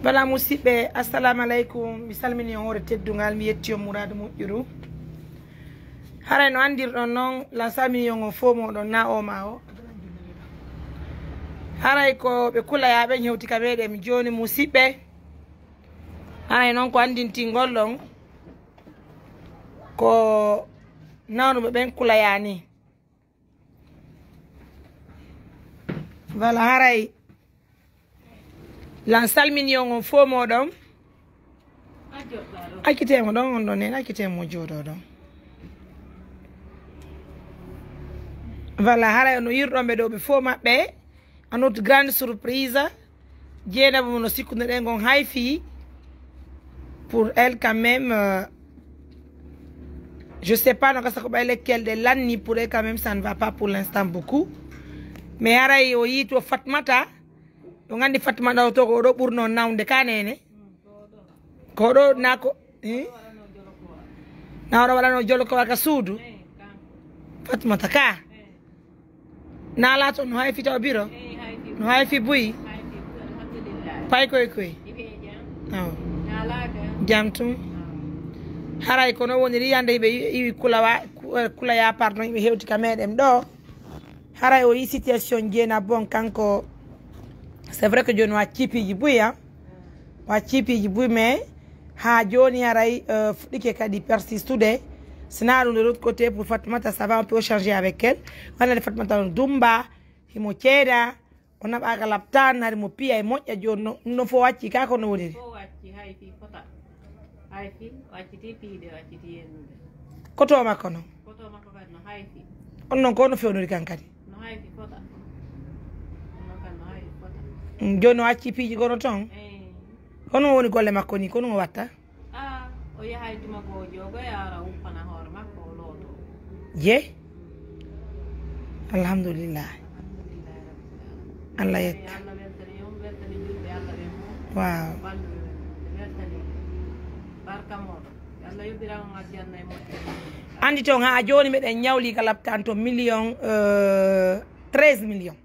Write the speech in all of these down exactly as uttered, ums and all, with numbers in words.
Bala musiɓɓe, assalamu aleykum. Mi salmini on hoore teddungal, mi yetti on muraadu moƴƴuru. Haray no anndirɗon non, lan salmini on on fow mooɗon na o ma o. Haray ko ɓe kulayaaɓe hewti ka meɗen jooni musiɓɓe. Haray non ko anndintingol ɗon ko nawnuɓe ɓen kulayaa ni. Voilà, haray lan salmini on on fow mooɗon. Accitee mo ɗon, on ɗon nene, accitee mo jooɗoo ɗon. Voilà, haray no yi'irɗon ɓe ɗoo, ɓe fow maɓɓe. À notre grande surprise, Jeynaba mo no sikkunoɗen kon hay fii, pour elle quand même, euh, je sais pas no gasa ko ɓay lekkelde lanni, pour elle quand même ça ne va pas pour l'instant beaucoup. Mais haray o yiiti o Fatmata, on anndi Fatmata o to ko ɗoo ɓurno nawnde ka nene. Ko ɗoo na ko, eh? Na o waɗano jolo ko waka suudu. Fatmata ka. Na laato no hay fi taw biro? No hay fi buy? Pay koy koy. Aw. Jam tun. Haray kono woniri yande hiɓe iwi kulawa, ku-, eh, kulaya, pardon, hiɓe hewti ka meɗen ɗoo. Haray o yi situation Jeynaba bon kanko. C'est vrai que jooni o acci piiji buy, hein? O acci piiji buy, mais haa jooni haray, euh, fuɗɗike kadi persistude. Sinon ɗum de l'autre côté pour Fatmata, ça va, on peut échanger avec elle. Wala Fatmata on dumba, himo ceeda, o naɓaaka laptaan, hari mo piya e moƴƴa jooni no, no fo wacci ka ko no woniri. Fo wacci, hay fii fota. Hay fii, o acciti piide, o acciti yennude. Koto makko non. Koto makko kadi no hay fii. On non ko no fewnori kan kadi. No hay fii fota. No kan no hay fii fota. Mm, jooni o acci piiji gono ton. Eh. Kono woni golle makko ni, kono o watta? Ah, o yahay tuma goo o joogo e ara uppana hoore makko o looto. Je? Alhamdulillah. Alhamdulillahi rabbil alamin. Allah yetta. Allah weltani on, weltani julɓe Allah ɓen fof. Waaw. Balluɓe ɓen, weltani. Barka mooɗon. Allah yoɓira on aljanna e moƴƴere. Anndi ton haa jooni meɗen ñawli ka laptaan to million, euh, treize millions.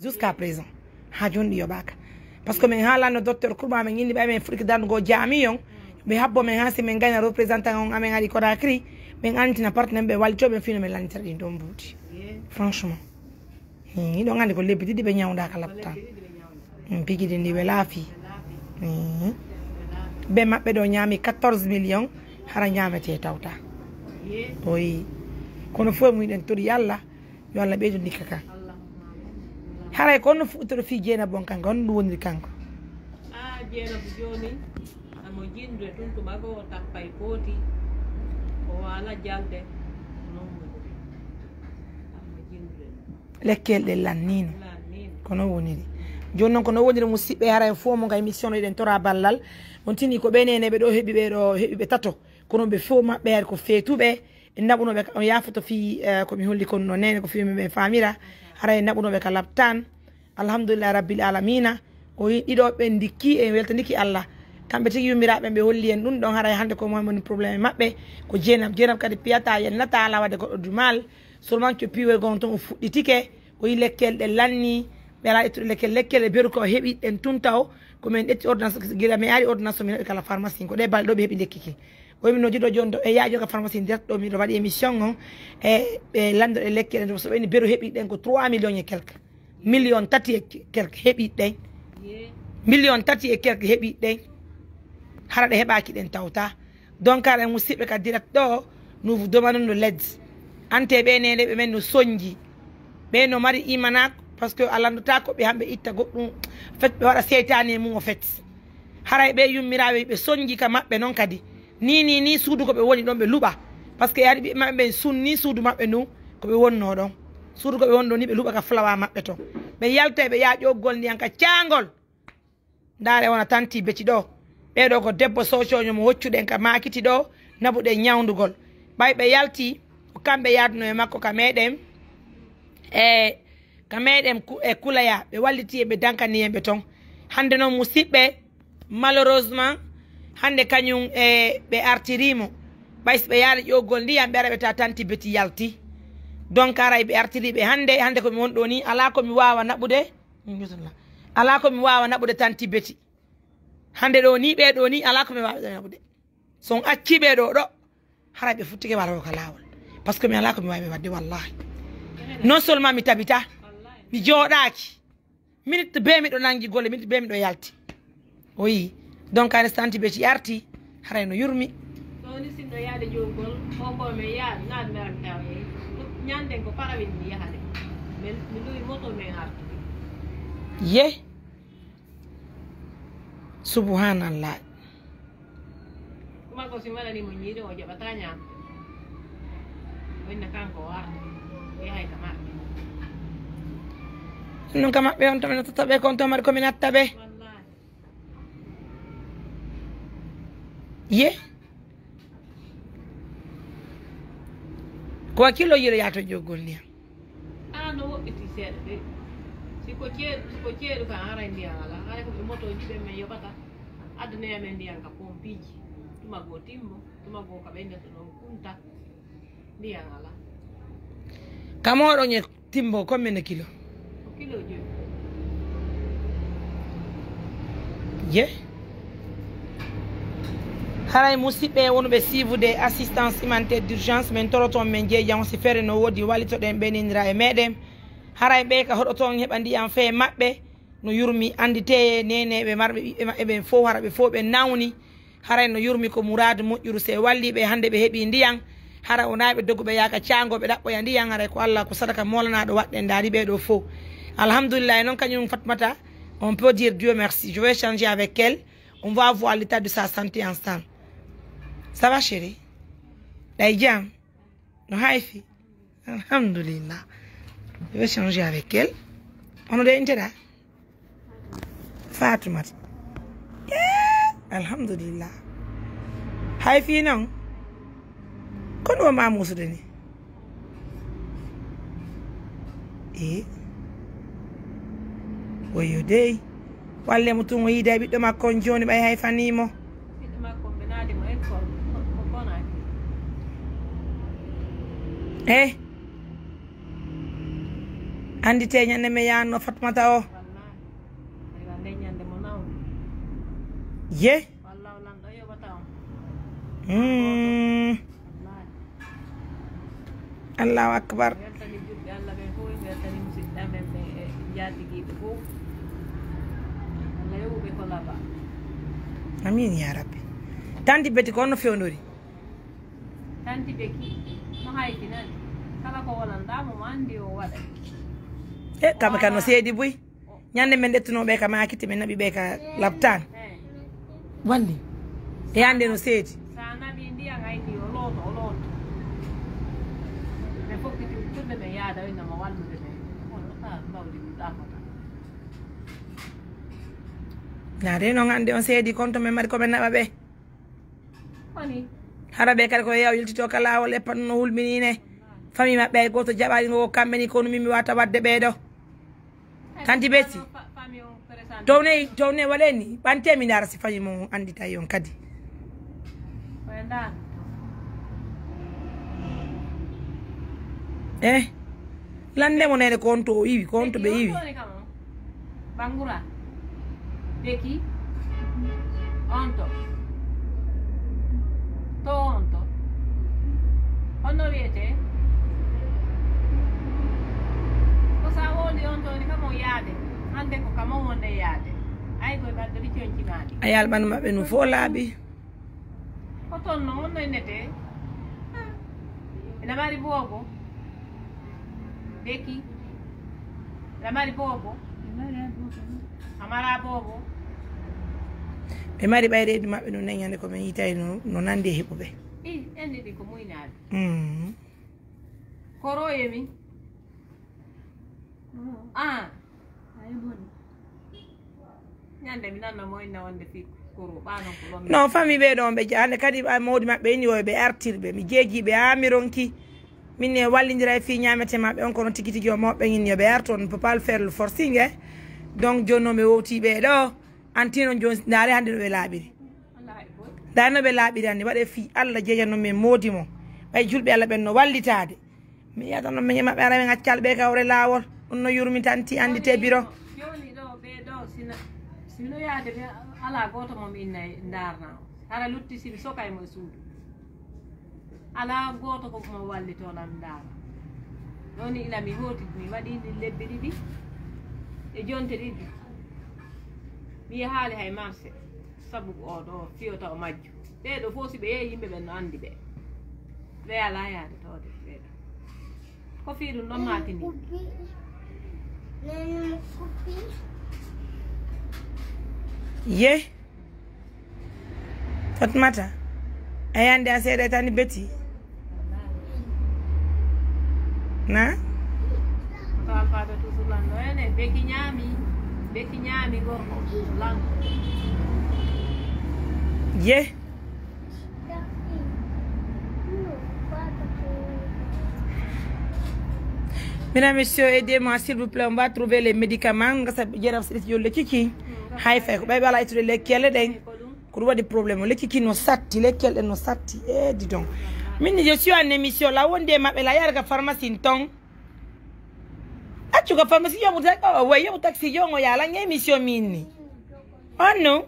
Jusqu'à présent. Haa jooni ɗi yoɓaaka. Parce que min haalano docteur Kurma, min inni ɓay min fuɗɗike darnugo jaami on. Ɓe habbo men haa si min gayna représentant on amen ari Conakry. Min antina partenaire ɓe wallito ɓen fino min lannitira ɗin ɗon mbuuɗi. Franchement. Hmm, hiɗon anndi ko lebbi ɗiɗi ɓe ñawndaaka laptaan. Hmm, piiji ɗin ɗi welaa fii. Hmm. Ɓe maɓɓe ɗo ñaami quatorze millions, hara ñaametee tawta. Oyi. Kono fof e mum hiɗen tori Allah, yo Allah ɓeydu ndikka kan. Haray ko honno fuɗɗotoo fii Jeynaba on kanko, honno ɗum woniri kanko? Ah, Jeynaba jooni, amo jindre tun tuma goo o tappay pooti, o waala jalde, non woniri. Amo jindre. Lekkeel ɗe lanniino. Lanniino. Ko non woniri. Jooni non ko non woniri musiɓɓe, hara en fof mo nga émission ɗo eɗen tora ballal. On tini ko ɓe neneɓe ɗo heɓi ɓe ɗo, heɓi ɓe tato. Kono ɓe fof maɓɓe hari ko feetuɓe. En naɓunoɓe ka, on yaafoto fii, eh, ko mi holli kon no nene ko fii ɓe famira. Hara en naɓunoɓe ka laptaan. Alhamdulillahi rabbil alamina. O yi ɗiɗo ɓe ndikki, en weltandiki Allah. Kamɓe tigi yummiraaɓe ɓe holli en ɗum ɗon, haray hannde ko moy woni problème maɓɓe. Ko Jeynaba, Jeynaba kadi piyata, yennata, ala waɗde goɗɗo du mal. Seulement que piiwol gon ton o fuɗɗitike, o yi lekkele ɗe lanni, ɓe ala ƴettude lekkele, lekkele beru ko heɓi ɗen tun taw, ko min ƴetti ordonnance, gila mi ari ordonnance min heɓi kala pharmacie, ko ɗe balɗe ɗo ɓe heɓi lekki ki. O yi min no jiɗo jon ɗo, e yaajo ka pharmacie direct ɗo, miɗo waɗi émission on, e ɓe lanndo ɗe lekkele ɗo, so ɓe ni beru heɓi ɗen ko trois millions et quelques. Million tati e quelques heɓi ɗen. Million tati e quelques heɓi ɗen. Hara ɗe heɓaaki ɗen tawta. Donc, aɗa musiɓɓe ka direct ɗo, nous vous demandons de l'aide. Ante ɓe nene ɓe men no sonji. Ɓe no mari imana, parce que a lanndata ko ɓe hamɓe itta goɗɗum, fet ɓe waɗa seytaane e mum o fet. Haray ɓe yummiraaɓe ɓe sonji ka maɓɓe non kadi. Ni, ni, ni suudu ko ɓe woni ɗon ɓe luɓa. Parce que yaari ɓe maɓɓe ɓen sunni suudu maɓɓe ndun ko ɓe wonnoo ɗon. Suudu ko ɓe woni ɗon ni ɓe luɓa ka fulawa maɓɓe ton. Ɓe yalta e ɓe yaha ƴoggol ndiyan ka caangol. Ndaare wona tanti beti ɗo. Ɓee ɗo ko debbo socoño mo hoccuɗen ka maakiti ɗo, naɓuɗen ñawndugol. Ɓay ɓe yalti, ko kamɓe yaaduno e makko ka meɗen, e ka meɗen ku-, e kulaya, ɓe walliti en, ɓe dankani en ɓe ton. Hannde non musiɓɓe, malheureusement, hannde kañum e ɓe artiri mo. Ɓay si ɓe yaali ƴoggol ndiyan, ɓe ara ɓe ta tanti beti yalti. Donc, aray ɓe artiri ɓe hannde, hannde ko mi won ɗo ni, alaa ko mi waawa naɓude. Alaa ko mi waawa naɓude tanti beti. Hannde ɗoo nii, ɓee ɗoo nii, alaa ko mi waawi ɓe naɓude. So on accii ɓee ɗoo ɗoo, haray ɓe futtike waroowo ka laawol. Parce que mi alaa ko mi waawi ɓe waɗde, wallaahi. Non seulement mi tabitaa, mi jooɗaaki. Minute bee miɗo nanngi golle, minute bee miɗo yalti. O yii. Donc, a tanti Beti arti, haray no yurmi. Ɗoo ni sinno yaade jowgol, o ko men yaade, naat mi arta o yehi. Ñanden ko parawin mi yahade. Men, mi luwi moto men artude. Ye. Subhanallah. Tuma ko si mi waɗanii mo ñiiri, o jaɓataa ñaamde. O inna kanko o arta, o yahay ka maɓɓe. Ɗum ka maɓɓe on to mi nattata ɓe, kon to mari ko mi natta ɓe. Wallaahi. Ye? Ko a kilo yiro yaato jogol ndiyam. Aa, no woɗɗiti seeɗa de. Si ko ceeɗu, si ko ceeɗu kan, haray ndiyan alaa. Haray ko ɓe motooji ɓen men yoɓata. Addanoya men ndiyan ka pompiiji. Tuma goo Timbo, tuma goo ka ɓe innata ɗon Kunta. Ndiyan alaa. Ka mooɗon e Timbo, combien de kilo? Ko kilo jowi. Je? Haray musidɓe wonuɓe siifude assistance humanitaire d'urgence, men toroton men jeejan si feere no woodi wallitoɗen ɓe nennira e meɗen. Haray ɓe ka hoɗoton heɓa ndiyan fee maɓɓe no yurmi, annditee neeneeɓe marɓe ɓiɓɓe maɓɓe ɓen fow, hara ɓe fow ɓe nawni. Haray no yurmi ko muraadu moƴƴuru, si ɓe wallii ɓe hannde ɓe heɓii ndiyan. Hara wonaa ɓe doguɓe yaaka caango ɓe ɗaɓɓoya ndiyan, haray ko Allah ko sadaka moolanaaɗo waɗɗen ndaari ɓee ɗoo fow. Alhamdulillahi non kañum Fatmata, on peut dire Dieu merci. Je vais échanger avec elle. On va voir l'état de sa santé ensemble. Ça va, chérie? Ɗay jam? No hay fii? Alhamdulillah. Je vais échanger avec elle. Hono de intera? Fatoumata. Eh, alhamdulillah. Hay fii non? Kono wo ma muusude ni? Eh. Woyo dey. Walle mo tun o yiida e ɓiɗɗo makko on jooni ɓay hay fanii mo. Ɓiɗɗo makko on ɓe naadi mo école, mo, mo Konaaki. Eh. Annditee ñande mi yaanno Fatmata o. Wallaahi. Aywa, nden ñande mo nawmi. Ye? Wallaahi, lanɗo yoɓata on. Mm. Wallaahi. Allahu akbar. Mi weltanii julɓe Allah ɓen fow, mi weltanii musidɓe amen ɓen e njaatigiiɓe fow. Allah yoɓu ɓe ko laaɓa. Amiin yaa Rabbi. Tanti Beti ko honno fewndori? Tanti Beti, no haytinani. Kala ko wonanɗaa mo, mo anndi o waɗay. E, kamɓe kan no seedi buy. Ñande men ƴettunoo ɓe ka maakiti, men naɓi ɓe ka laptaan. Walli. E hannde no seedi. Sa naɓi ndiyan ayni o looto, o looto. Ɓe fokkiti julɓe ɓe yaada o inna mo wallude ɓe. Kono ɗa mbawdi ɗum ɗa fota. Naa de non hannde on seedi kon to men mari ko men naɓa ɓe. Woni. Hara ɓe kadi ko yaw yiltito ka laawol e panno hulminine. Fami maɓɓe hay gooto jaɓaali ngo kamɓe ni kono min mi wata wadde ɓee ɗo. Tanti Beti. Towne, towne waɗe ni. Ɓante mi ndaara si fami mo anndita yon kadi. Eh. Lande mo nene ko on to o iwi, ko on to ɓe iwi. Bangura. Beki. On to. To on to. Honno wiyete? Ko sa woni on to ni kamo yaade. Hande ko kamo wonde yaade. Ay koy badde bi coñcinaade. A yalɓan maɓɓe no fo laaɓi. Ko toon no honno innete? Ina mari boobo. Beki. Ina mari boobo. Amara boobo. Ɓe mari ɓay reedu maɓɓe no neñande ko men yitay no, no nandi e heɓuɓe. I, enni ɗi ko muynaaɓe. Mm. Koro yemi. Ah. Ñande mi nanno mo inna wonde fii kuru, ɓaa non ko ɗon. Non, famille ɓe ɗon ɓe jaande kadi ɓa mawdi maɓɓe ini yo ɓe artirɓe. Mi jeeji ɓe haa mi ronki. Min ne wallindira e fii ñaamete maɓɓe on kono tigi tigi o mawɓe in yo ɓe artu on ne peut pas le faire le forcing, eh. Donc jooni non ɓe wowti ɓe ɗo. Antino jooni ndaare hannde no ɓe laaɓiri. Ndaare no ɓe laaɓiri hannde waɗe fii Allah jeeja non men moodi mo. Ɓay julɓe Allah ɓen no wallitaade. Mi yiyata non miñe maɓɓe ara min accal ɓe ka hoore laawol. Ɗum no yurmi tanti anndite biro. Jooni ɗo ɓee ɗo sina, Mino yaade mi alaa gooto mo mi innay ndaarna o. Hara lutti si mi sokay mo e suudu. Alaa gooto ko mo wallitoo lan ndaara. Ɗon ila mi hootidi, mi waɗi ɗin lebbi ɗiɗi e jonte ɗiɗi. Mi yahaali hay marché, sabu o ɗo fiyota o majju. Ɓee ɗoo fof si ɓe yehi, yimɓe ɓen no anndi ɓe. Ɓe alaa yaade tawde ɓee ɗoo. Ko fii ɗum ɗon maatini. Ye. Fatmata, a yande a seeɗa e tani beti. Na? Ko alfaaɓe toujours lanndo ene beki ñaami, beki ñaami gorko lanndo. Ye. Mesdames, messieurs, aidez-moi, s'il vous plaît. On va trouver les médicaments. Nga sa jeraf si yo lekki ki. Hay fay ko ɓay ɓala ittude lekkele ɗen. Ko ɗum waɗi problème. Lekki ki no satti, lekkele ɗen no satti. Eh, dis donc. Min, je suis en émission. La wonde maɓɓe la yarga pharmacie ton. Accu ka pharmacie yoɓu taxi. Oh, way yoɓu taxi jongo ya la émission min ni. Oh non.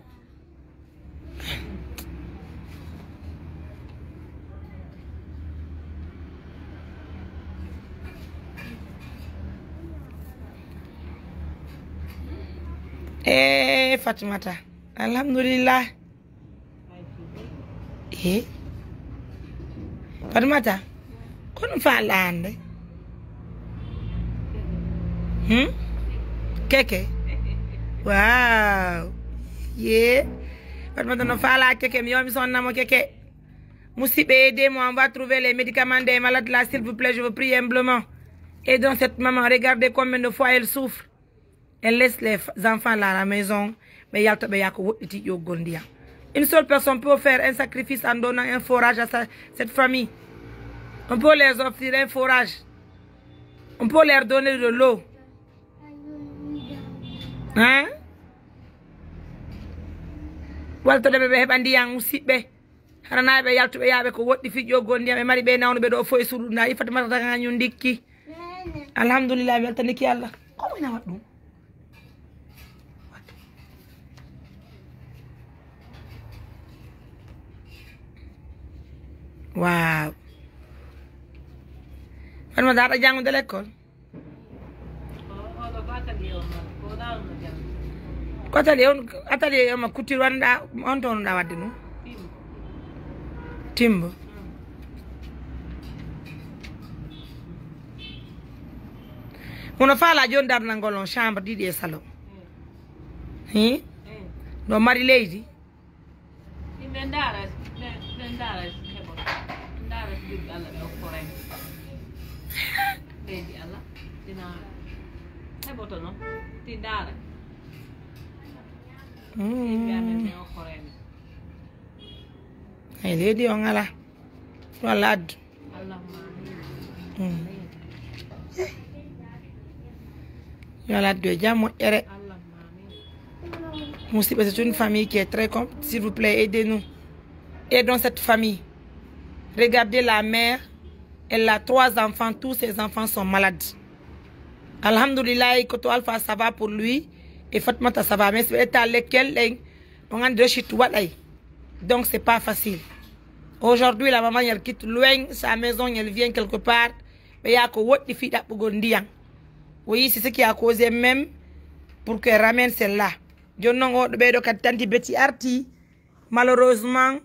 Eh, Fatmata. Alhamdulillah. Eh. Fatmata. Kono fa lande. Hmm? Keke. Wow. Yeah. Fatmata no fala keke, mi yomi sonna mo keke. Musibe, aidez-moi, on va trouver les médicaments des malades là, s'il vous plaît, je vous prie humblement. Aidons cette maman, regardez combien de fois elle souffre. Elle laisse les f- enfants là à la maison, mais yalta ɓe yako woɗɗiti ƴoggol ndiyam. Une seule personne peut faire un sacrifice en donnant un forage à sa- cette famille. On peut leur offrir un forage. On peut leur donner de l'eau. Hein? Waltoɗe ɓe ɓe heɓa ndiyam, musiɓɓe. Hara naa ɓe yaltuɓe yaaɓe ko woɗɗi fii ƴoggol ndiyam, ɓe mari ɓe nawnuɓe ɗo fof e suudu ndaa, i Fatimata daga ñun ndikki. Alhamdulillah, mi weltanike Allah. Ko mo ina waɗ ɗum? Waaw. Fatimata, aɗa janngude l'école? Ko atelier on, atelier on ma couture wonɗa on to wonɗa wadde ɗum? Timbo. Mono faala jooni darnangol on chambre ɗiɗi e salon. Hi? No mari leydi? Yimɓe ndaara, ɓe, ɓe ndaara heɓoto. Ndaara si julɓe Allah ɓe okkoray. Leydi Allah, ina heɓoto non. Ti ndaara. Yimɓe amen ɓe okkoray men. Ay, leydi on ala. Yo Allah addu. Allahumma amin. Mm. Yo Allah addu e jam moƴƴere. Allahumma amin. Musiba, c'est une famille qui est très com-, s'il vous plaît, aidez-nous. Aidons cette famille. Regardez la mère, elle a trois enfants, tous ses enfants sont malades. Alhamdulillah, Koto Alpha, ça va pour lui. Et Fatmata, ça va. Mais c'est l'état lequel, eh, on a de chute, what, eh. Donc, c'est pas facile. Aujourd'hui, la maman, elle quitte loin sa maison, elle vient quelque part. Mais il y a que what, il fait pour Gondian. Oui, c'est ce qui a causé même pour que ramène celle-là. Jonnon o ɓeɗo kadi tanti Betty arti. Malheureusement,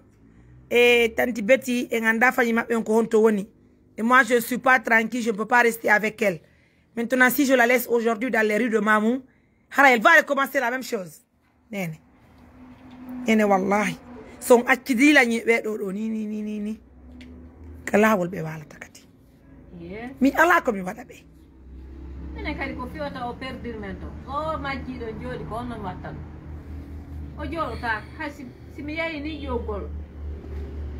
e tanti Betty e ganda fanyi maɓɓe on ko honto woni. Et moi, je suis pas tranquille, je ne peux pas rester avec elle. Maintenant, si je la laisse aujourd'hui dans les rues de Mamou, hara elle va recommencer la même chose. Nene. Nene, wallahi. So on accidi la ñi ɓe ɗo ɗo ni, ni, ni, ni, ni. Ka laawol ɓe waalata kadi. Ye. Mi alaa ko mi waɗa ɓe. Minen kadi ko fewta o perdir men to. O majjiiɗo jooɗi ko on non watta ɗum. O jooɗotaako. Hay si, si mi yahi ni ƴoggol.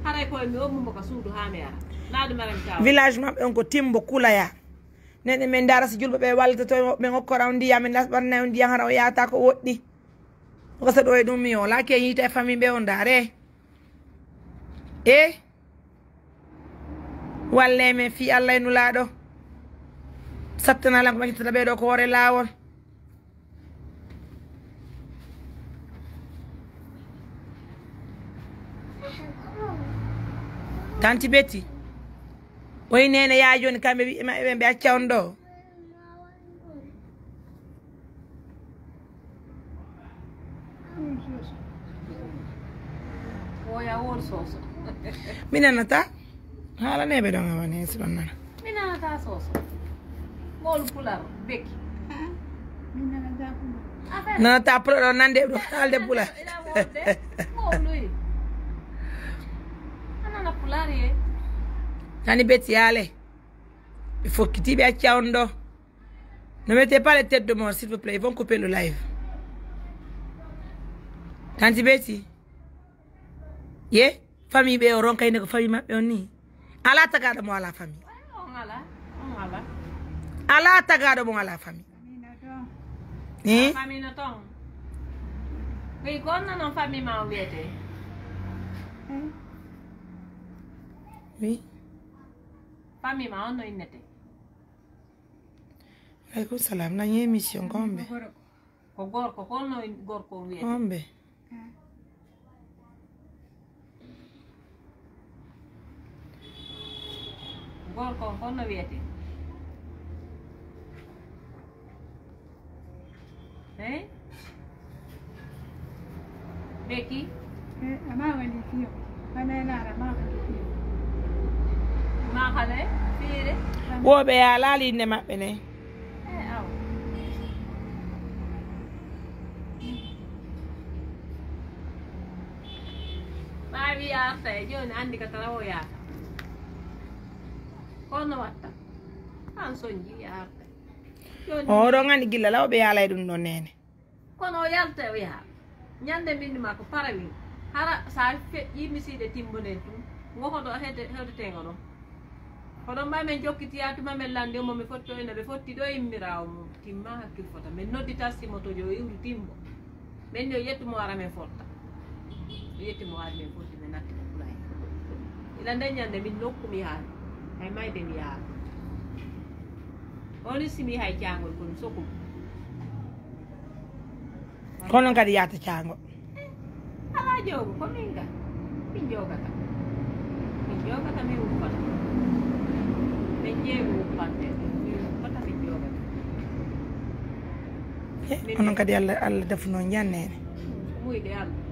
Haray koye mi ommu mo ka suudu haa mi ara. Naa ɗum ara mi tawa. Village maɓɓe on ko Timbo Kulaya. Nene men ndaara si julɓe ɓe wallitoto men okkora on ndiyam, men las-, ɓanna on ndiyam hara o yaata ko woɗɗi. Ko sa ɗo e ɗum mi o laaki e yiite e famille ɓe on ndaare. E walle men fii Allah e Nulaaɗo. Sattana lan ko ɓe kittata ɓe ɗo ko hoore laawol. Tanti Beti. Oy nene ya joni kamɓe ɓiɓɓe maɓɓe ɓen ɓe acca on ɗo. Oya won soso. Mi nanata. Haala ne ɓe ɗon awani si ɗon nana. Mi nanata soso. Ngol pular beki. Nanata pular o nande ɗo haalde pular. Ila wonde. Ngol luy. Anana pular ye. Tani Beti yaale. Ɓe fokkiti ɓe acca on ɗo. Ne mettez pas les têtes de mort, s'il vous plaît. Ils vont couper le live. Tanti Beti. Ye, famille ɓe o ronka ine ko famille maɓɓe on ni. Ala tagaɗo mo ala famille. On ala, on ala. Ala tagaɗo mo ala famille. Ni? Famille no ton. Ɓe ko on non famille ma o wiyete. Oui. Famille ma on no innete. Aleykum salam. Nañi émission ko homɓe? Ko gorko, ko honno gorko on wiyete? Homɓe? Gorko on, ko honno wiyete? Hein? Beki? Eh, ama wani fiyo. Kana lara ma wani fiyo. Ma kale, fire. Wo ɓe yaalaali innde maɓɓe ne. Eh, aw. Ɓaawi yaarta e jooni anndi ka tara o yaata. Ko no watta? An sonji yaarta. Jooni oɗon anndi gilla law ɓe yaalay ɗum ɗon nene. Kono o yalta o yaha. Ñande mbinndi maa ko parawin. Hara sa feƴƴii misiide timbo nden tun, ngo ko ɗo hewte-, hewtetee ngo ɗon. Ko ɗon maa men jokkiti yaa tuma men lanndi on mo mi fotti on, ɓe fotti ɗo immiraawo mum. Timma hakkil fota. Men noddi tassimo to jo o iwri timbo. Men yo yettu mo ara men fotta. O yetti mo ara men fotti, men natti ko Fulay. Ila nden ñande min nokku mi yaari. Hay mayde mi yaari. Oni simi hay caangol kono sokum. Kono kadi yaata caango. Alaa joogo, ko min ga. Min joogata. Min joogata, min uppata. Min jeewi uppante. Min uppata, min joogata. Eh, onon kadi Allah, Allah dafuno ñannene. Muyde Allah.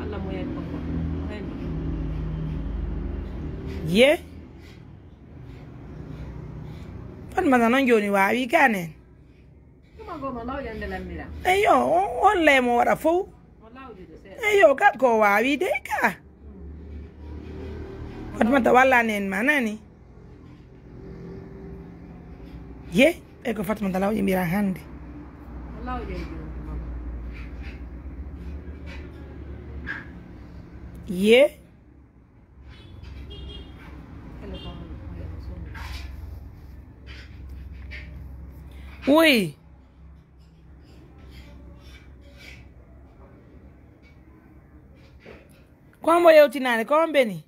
Allah mo hen ko ko. Hen. Ye? Fatmata non jooni waawi kanen. Tuma goma lawƴande lammiraa. Eyo, on, on lay mo waɗa fow. Mo lawƴude seeɗa. Eyo, kat ko waawi de ka. Fatmata walla nen ma nani. Ye, e ko Fatmata lawƴi mbiran hannde. Mo lawƴay jooni tuma. Ye. Uy. Ko mbo yewtinaani, ko on beni?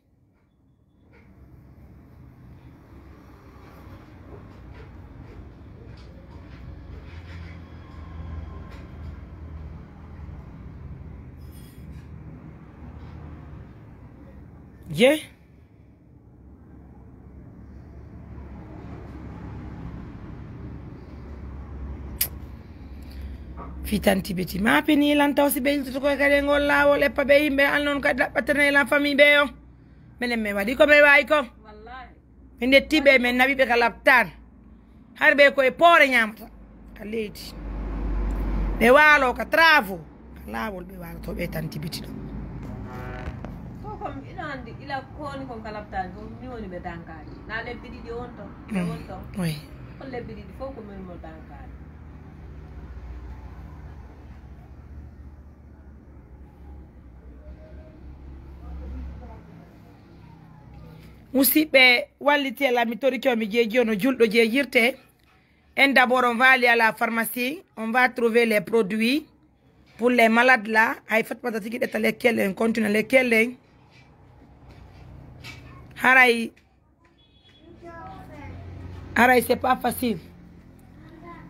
Je. Fii tanti Beti. Ma pini lan taw si ɓe iltoto koye kadi e ngol laawol, eppa ɓe yimɓe, an non kadi ɗaɓɓatana e lan famille ɓe yo. Menen men waɗi ko men waawi ko. Wallaahi. Min ndetti ɓe, men naɓi ɓe ka laptaan. Har ɓe koye poore ñaamata ka leydi. Ɓe waalo ka travaux. Ka laawol ɓe waaloto ɓe tanti Beti ɗo. Ko kom ina anndi ila ko woni kon ka laptaan, ko mi woni ɓe dankaade. Na lebbi ɗiɗi on ton, ɓe on ton. Oui. Ko lebbi ɗiɗi fof ko min mo dankaade. Musidɓe, wallitee lan, mi torike on, mi jeeji on no julɗo jeejirtee. En d'abord, on va aller à la pharmacie, on va trouver les produits pour les malades là. Hay Fatmata tigi ɗetta lekkelle en, continue lekkelle en. Haray Aray, c'est pas facile.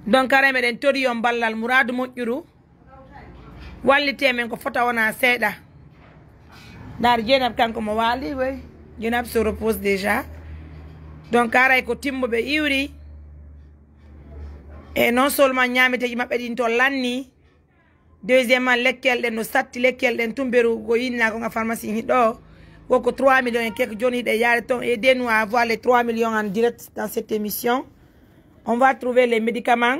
Donc, aray, meɗen tori on ballal muraadu moƴƴuru. Wallitee men ko fota wona seeɗa. Ndaar Jeynab kanko mo waali, wey. Jeynab se repose déjà. Donc, haray ko timmuɓe iwri. E non seulement ñaameteeji maɓɓe ɗin to lanni, deuxièmement, lekkel ɗen no satti, lekkel ɗen tun beru go yinna ko nga pharmacie hiɗo. Wo ko trois millions et quelques jooni hiɗe yaade ton. Aidez-nous à avoir les trois millions en direct dans cette émission. On va trouver les médicaments.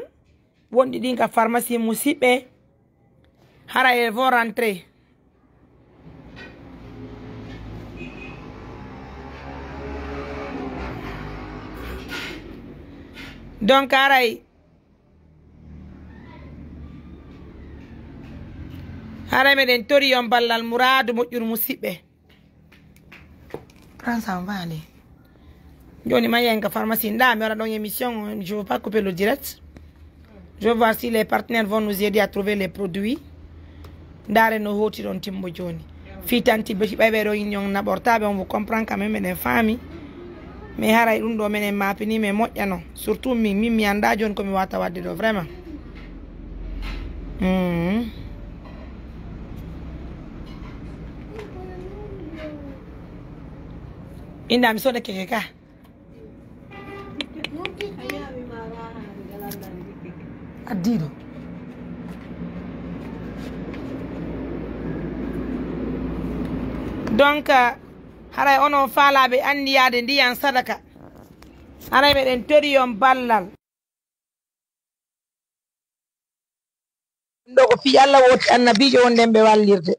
Wonɗi ɗin ka pharmacie musiɓɓe. Hara elles vont rentrer. Donc, haray, haray meɗen tori on ballal muraadu moƴƴuru musiɓɓe. Prends ça, on va aller. Jooni ma yahen ka pharmacie nda mi waɗa ɗon émission, je veux pas couper le direct. Je veux voir si les partenaires vont nous aider à trouver les produits. Ndaare no hooti ɗon timbo jooni. Fii tanti beti ɓay ɓe ɗo union naɓortaɓe, on vous comprend quand même, meɗen faami. Mais haray ɗum ɗo menen mapini men moƴƴa non. Surtout min, min mi annda jooni ko mi wata wadde ɗo vraiment. Mm. Inda mi soda keke ka. Addiiɗo. Donc, haray onon faalaaɓe anniyaade ndiyan sadaka. Haray meɗen tori on ballal. Ɗo ko fii Alla wooti annabiijo wonɗen ɓe wallirde.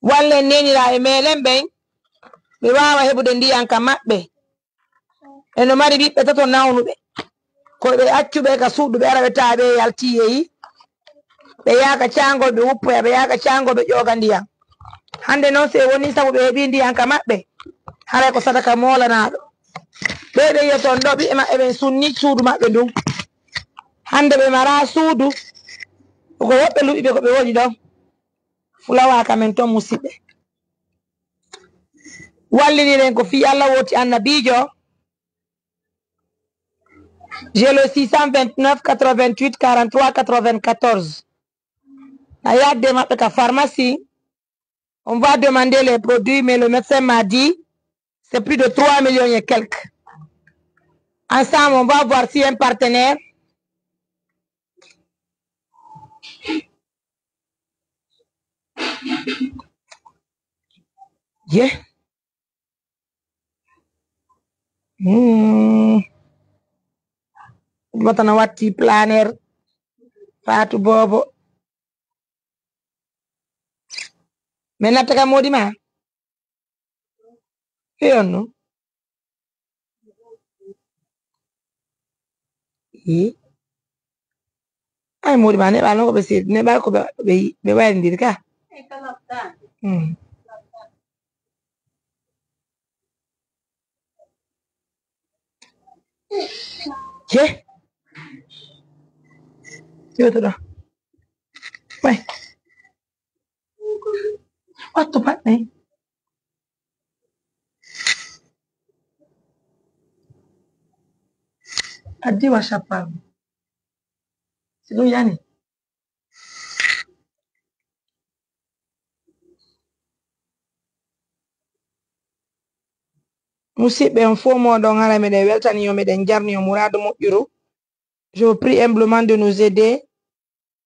Wallen neeniraaɓe meɗen ɓen, ɓe waawa heɓude ndiyan ka maɓɓe. E no mari ɓiɓɓe tato nawnuɓe. Ko ɓe accuɓe ka suudu, ɓe ara ɓe tawa ɓe yalti yehi. Ɓe yaaka caangol, ɓe wuppoya, ɓe yaaka caangol, ɓe ƴooga ndiyan. Hannde non, si e woni sabu ɓe heɓi ndiyan ka maɓɓe, haray ko sadaka moolanaaɗo. Ɓee ɓe yi'oton ɗo, ɓiɓɓe maɓɓe ɓen sunni suudu maɓɓe ndun. Hannde ɓe maraa suudu, ko woɓɓe luɓiɓe ko ɓe woni ɗon. Fulawa ka men ton, musiɓɓe. Walliniren ko fii Alla wooti annabiijo. J'ai le six cent vingt-neuf quatre-vingt-huit quarante-trois quatre-vingt-quatorze. Na yaadde maɓɓe ka pharmacie. On va demander les produits, mais le médecin m'a dit, c'est plus de trois millions et quelques. Ensemble, on va voir si un partenaire. Yeah. Mm. Wata na watti planer. Faatu boobo. Men natta ka moodi ma. He on no? Ee. Ay, moodi ma neɓa non ko ɓe seedi, neɓa ko ɓe, ɓe, ɓe wayrindiri ka. Hmm. Ke? Yoto ɗo. Way. Wattu paɗɗe. Addi wa cappal. Si ɗum yani. Musidɓe, on fof mooɗon, hara meɗen weltani yo, meɗen jarni yo muraadu moƴƴuru. Je vous prie humblement de nous aider.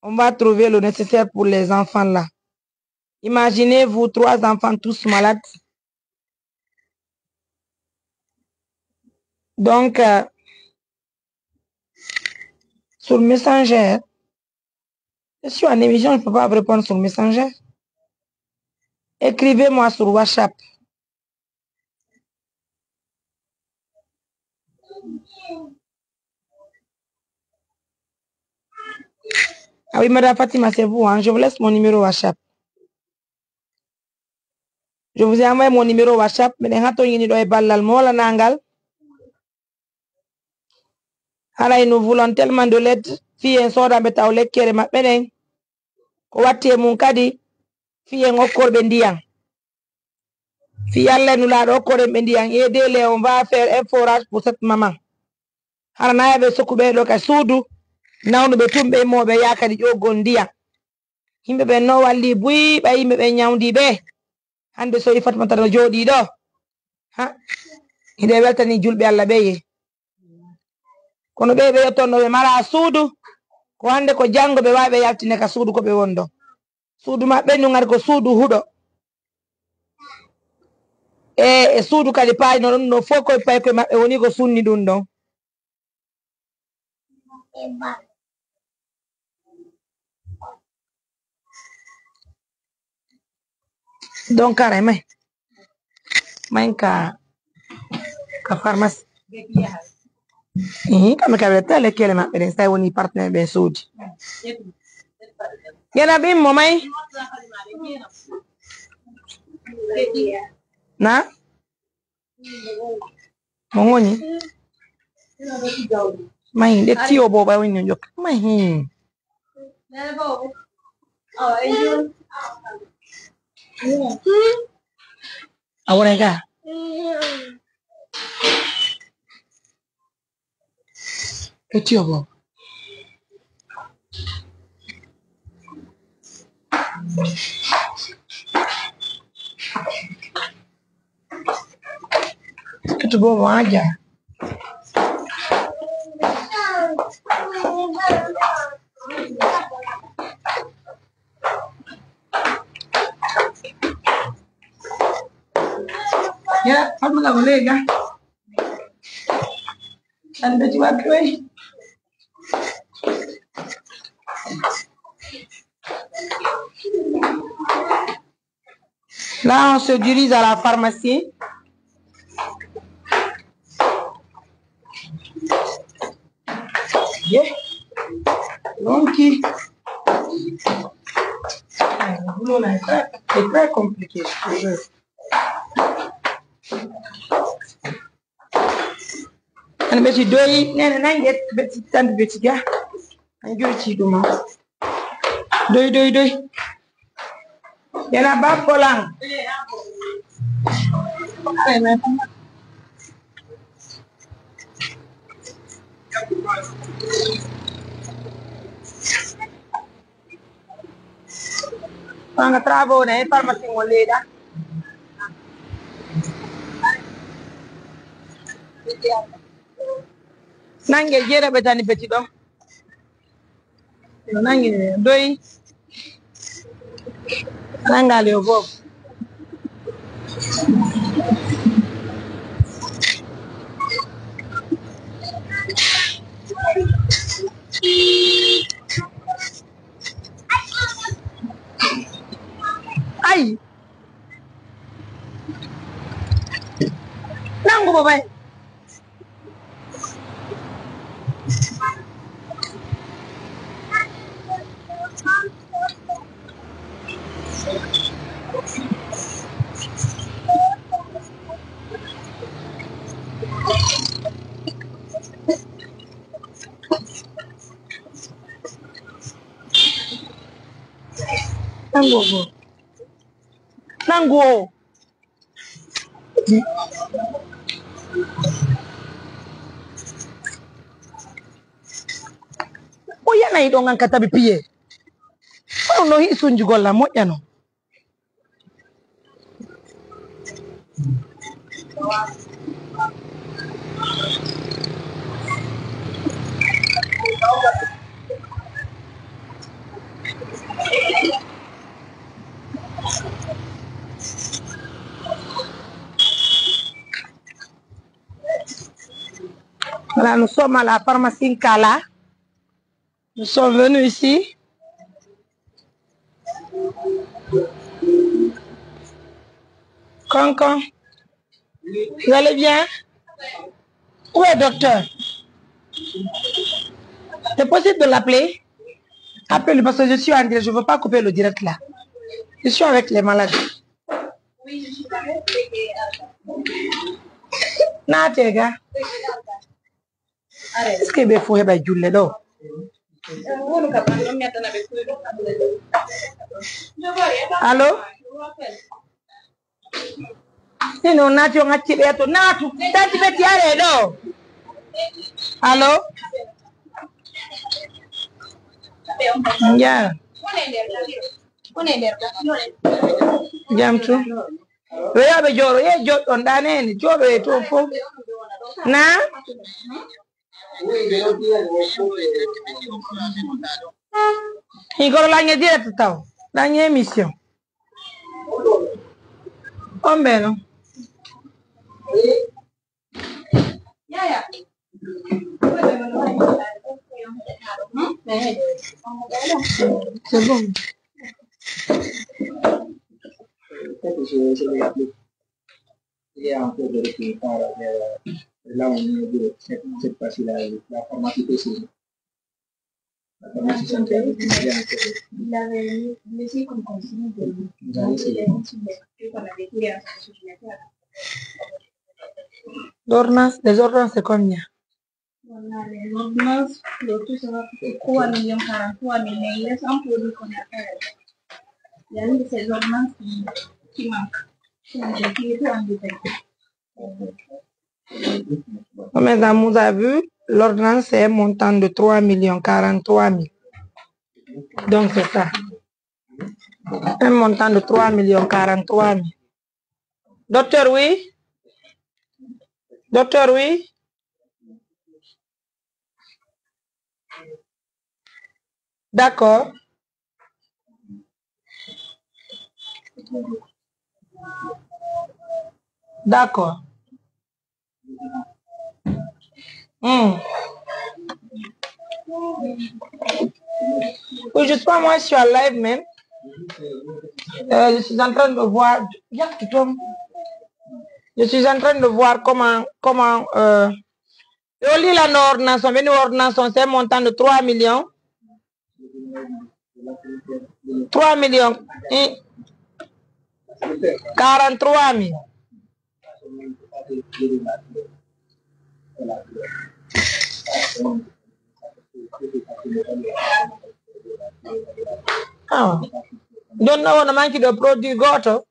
On va trouver le nécessaire pour les enfants là. Imaginez-vous, trois enfants tous malades. Donc, euh, sur Messenger, je suis en émission, je ne peux pas vous répondre sur Messenger. Écrivez-moi sur WhatsApp. Ah oui, Madame Fatima, c'est vous, hein. Je vous laisse mon numéro WhatsApp. Je vous ai envoyé mon numéro WhatsApp. Miɗen hatonjini ɗo e ballal moolanaangal. Haray nous voulons tellement de l'aide. Fii en soodanɓe taw lekkere maɓɓe ɗen. Ko watti e mum kadi, fii en okkorɓe ndiyan. Fii Alla e Nulaaɗo, okkoren ɓe ndiyan. Aidez-les, on va faire un forage pour cette maman. Hara na ɓe sokkuɓe ɗo ka suudu, nawnuɓe tun ɓe mo ɓe yaha kadi ƴoggol ndiyan. Yimɓe ɓen no wallii buy, ɓay yimɓe ɓen ñawndii ɓe. Hannde so Fatmata no jooɗii ɗoo. Ha? Hiɗe weltanii julɓe Alla ɓe ye. Kono ɓe, ɓe yottonno ɓe maraa suudu. Ko hannde ko janngo ɓe waawi ɓe yaltine ka suudu ko ɓe wonɗo. Suudu maɓɓe ndun ari ko suudu huɗo. E, e suudu kadi paayno ɗum no fof koye paykoye maɓɓe woni ko sunni ɗum ɗon. Donc, kare may. May ka, ka pharmacie. Ihi, kamɓe ka ɓe tele kele maɓɓe ɗen, say woni partenaire ɓe soodi. Yana ɓimmo may. Na? Mo woni? Mahi, nde tiyo booba woni no jokka. Mahi. A wona ga? Nde tiyo booba. Itu boobo aja. Ya, kamu nggak boleh, ya? Kan beti waktu, eh. Là, on se dirige à la pharmacie. Yeah. Ronki. Eh, le boulot là est très, est très compliqué. Ana ɓeti doyi, nene nange, ɓeti tandu ɓeti ga. An juriti ɗum. Doy, doy, doy. Yana babbo lan. Manga travaux ne, pharmacie mo leeda. Nange jere ɓe tani beti ɗo. Yo nange doy. Nangali o fof. Ay. Nangu mo bay. Nangu o. Nangu o. O yanayi ɗon an ka tabi piye. Kono no hisunji golla moƴƴano. Voilà, nous sommes à la pharmacie Nkala. Nous sommes venus ici. Concon, vous allez bien? Où est le docteur? C'est possible de l'appeler? Appelle-lui parce que je suis en direct, je ne veux pas couper le direct là. Je suis avec les malades. Naatee ga. Est-ce que ɓe fof heɓa julle ɗo? Allo? Hino naati on acci ɓe to naatu. Tanti ɓe tiyare ɗo. Allo? Nja. Jam tu. Yo yaaɓe jooɗo, yee jooɗon ɗaane heen, jooɗo e toon fof. Naa? Hii koto laŋŋe direct taw. Laŋŋe émission. On ɓe non. C'est bon. Il y a encore des trucs par rapport, euh, là, on est de cette, cette partie-là, la pharmacie précise. La pharmacie centrale, il y a encore des Il avait laissé comme consigne de Vous allez essayer. Sur les consignes qu'on avait pris à son ordinateur. L'ordonnance, les ordonnances, c'est combien? Voilà, les ordonnances, le tout sera pour trois millions quarante-trois mille, mais il reste un produit qu'on a fait. Il y a une de ces ordonnances qui, qui manque. Qui manque, qui est en détail. Comme exemple, vous avez vu, l'ordonnance, c'est un montant de trois millions quarante-trois mille. Donc, c'est ça. Un montant de trois millions quarante-trois mille. Docteur, oui? Docteur, oui? D'accord. D'accord. Hmm. Oui, je sais pas, moi, je suis en live même. Euh, je suis en train de voir. Il y a tout le temps. Je suis en train de voir comment, comment, euh, yo lii la ordonnance, on vient ordonnance, c'est un montant de trois millions. Trois millions. Hmm. Quarante-trois mille. Ah. Jooni non, wona manque de produit gooto.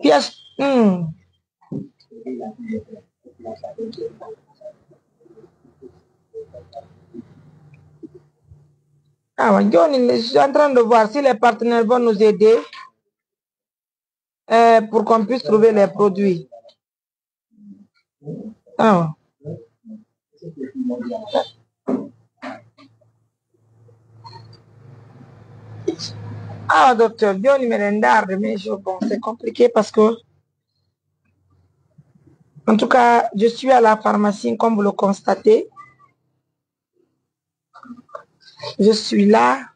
Pièce. Hmm. Ah, ouais, Johnny, je suis en train de voir si les partenaires vont nous aider, euh, pour qu'on puisse trouver les produits. Ah. Ah, docteur, Johnny, mais les dards, mais je, bon, c'est compliqué parce que, en tout cas, je suis à la pharmacie, comme vous le constatez. Je suis là.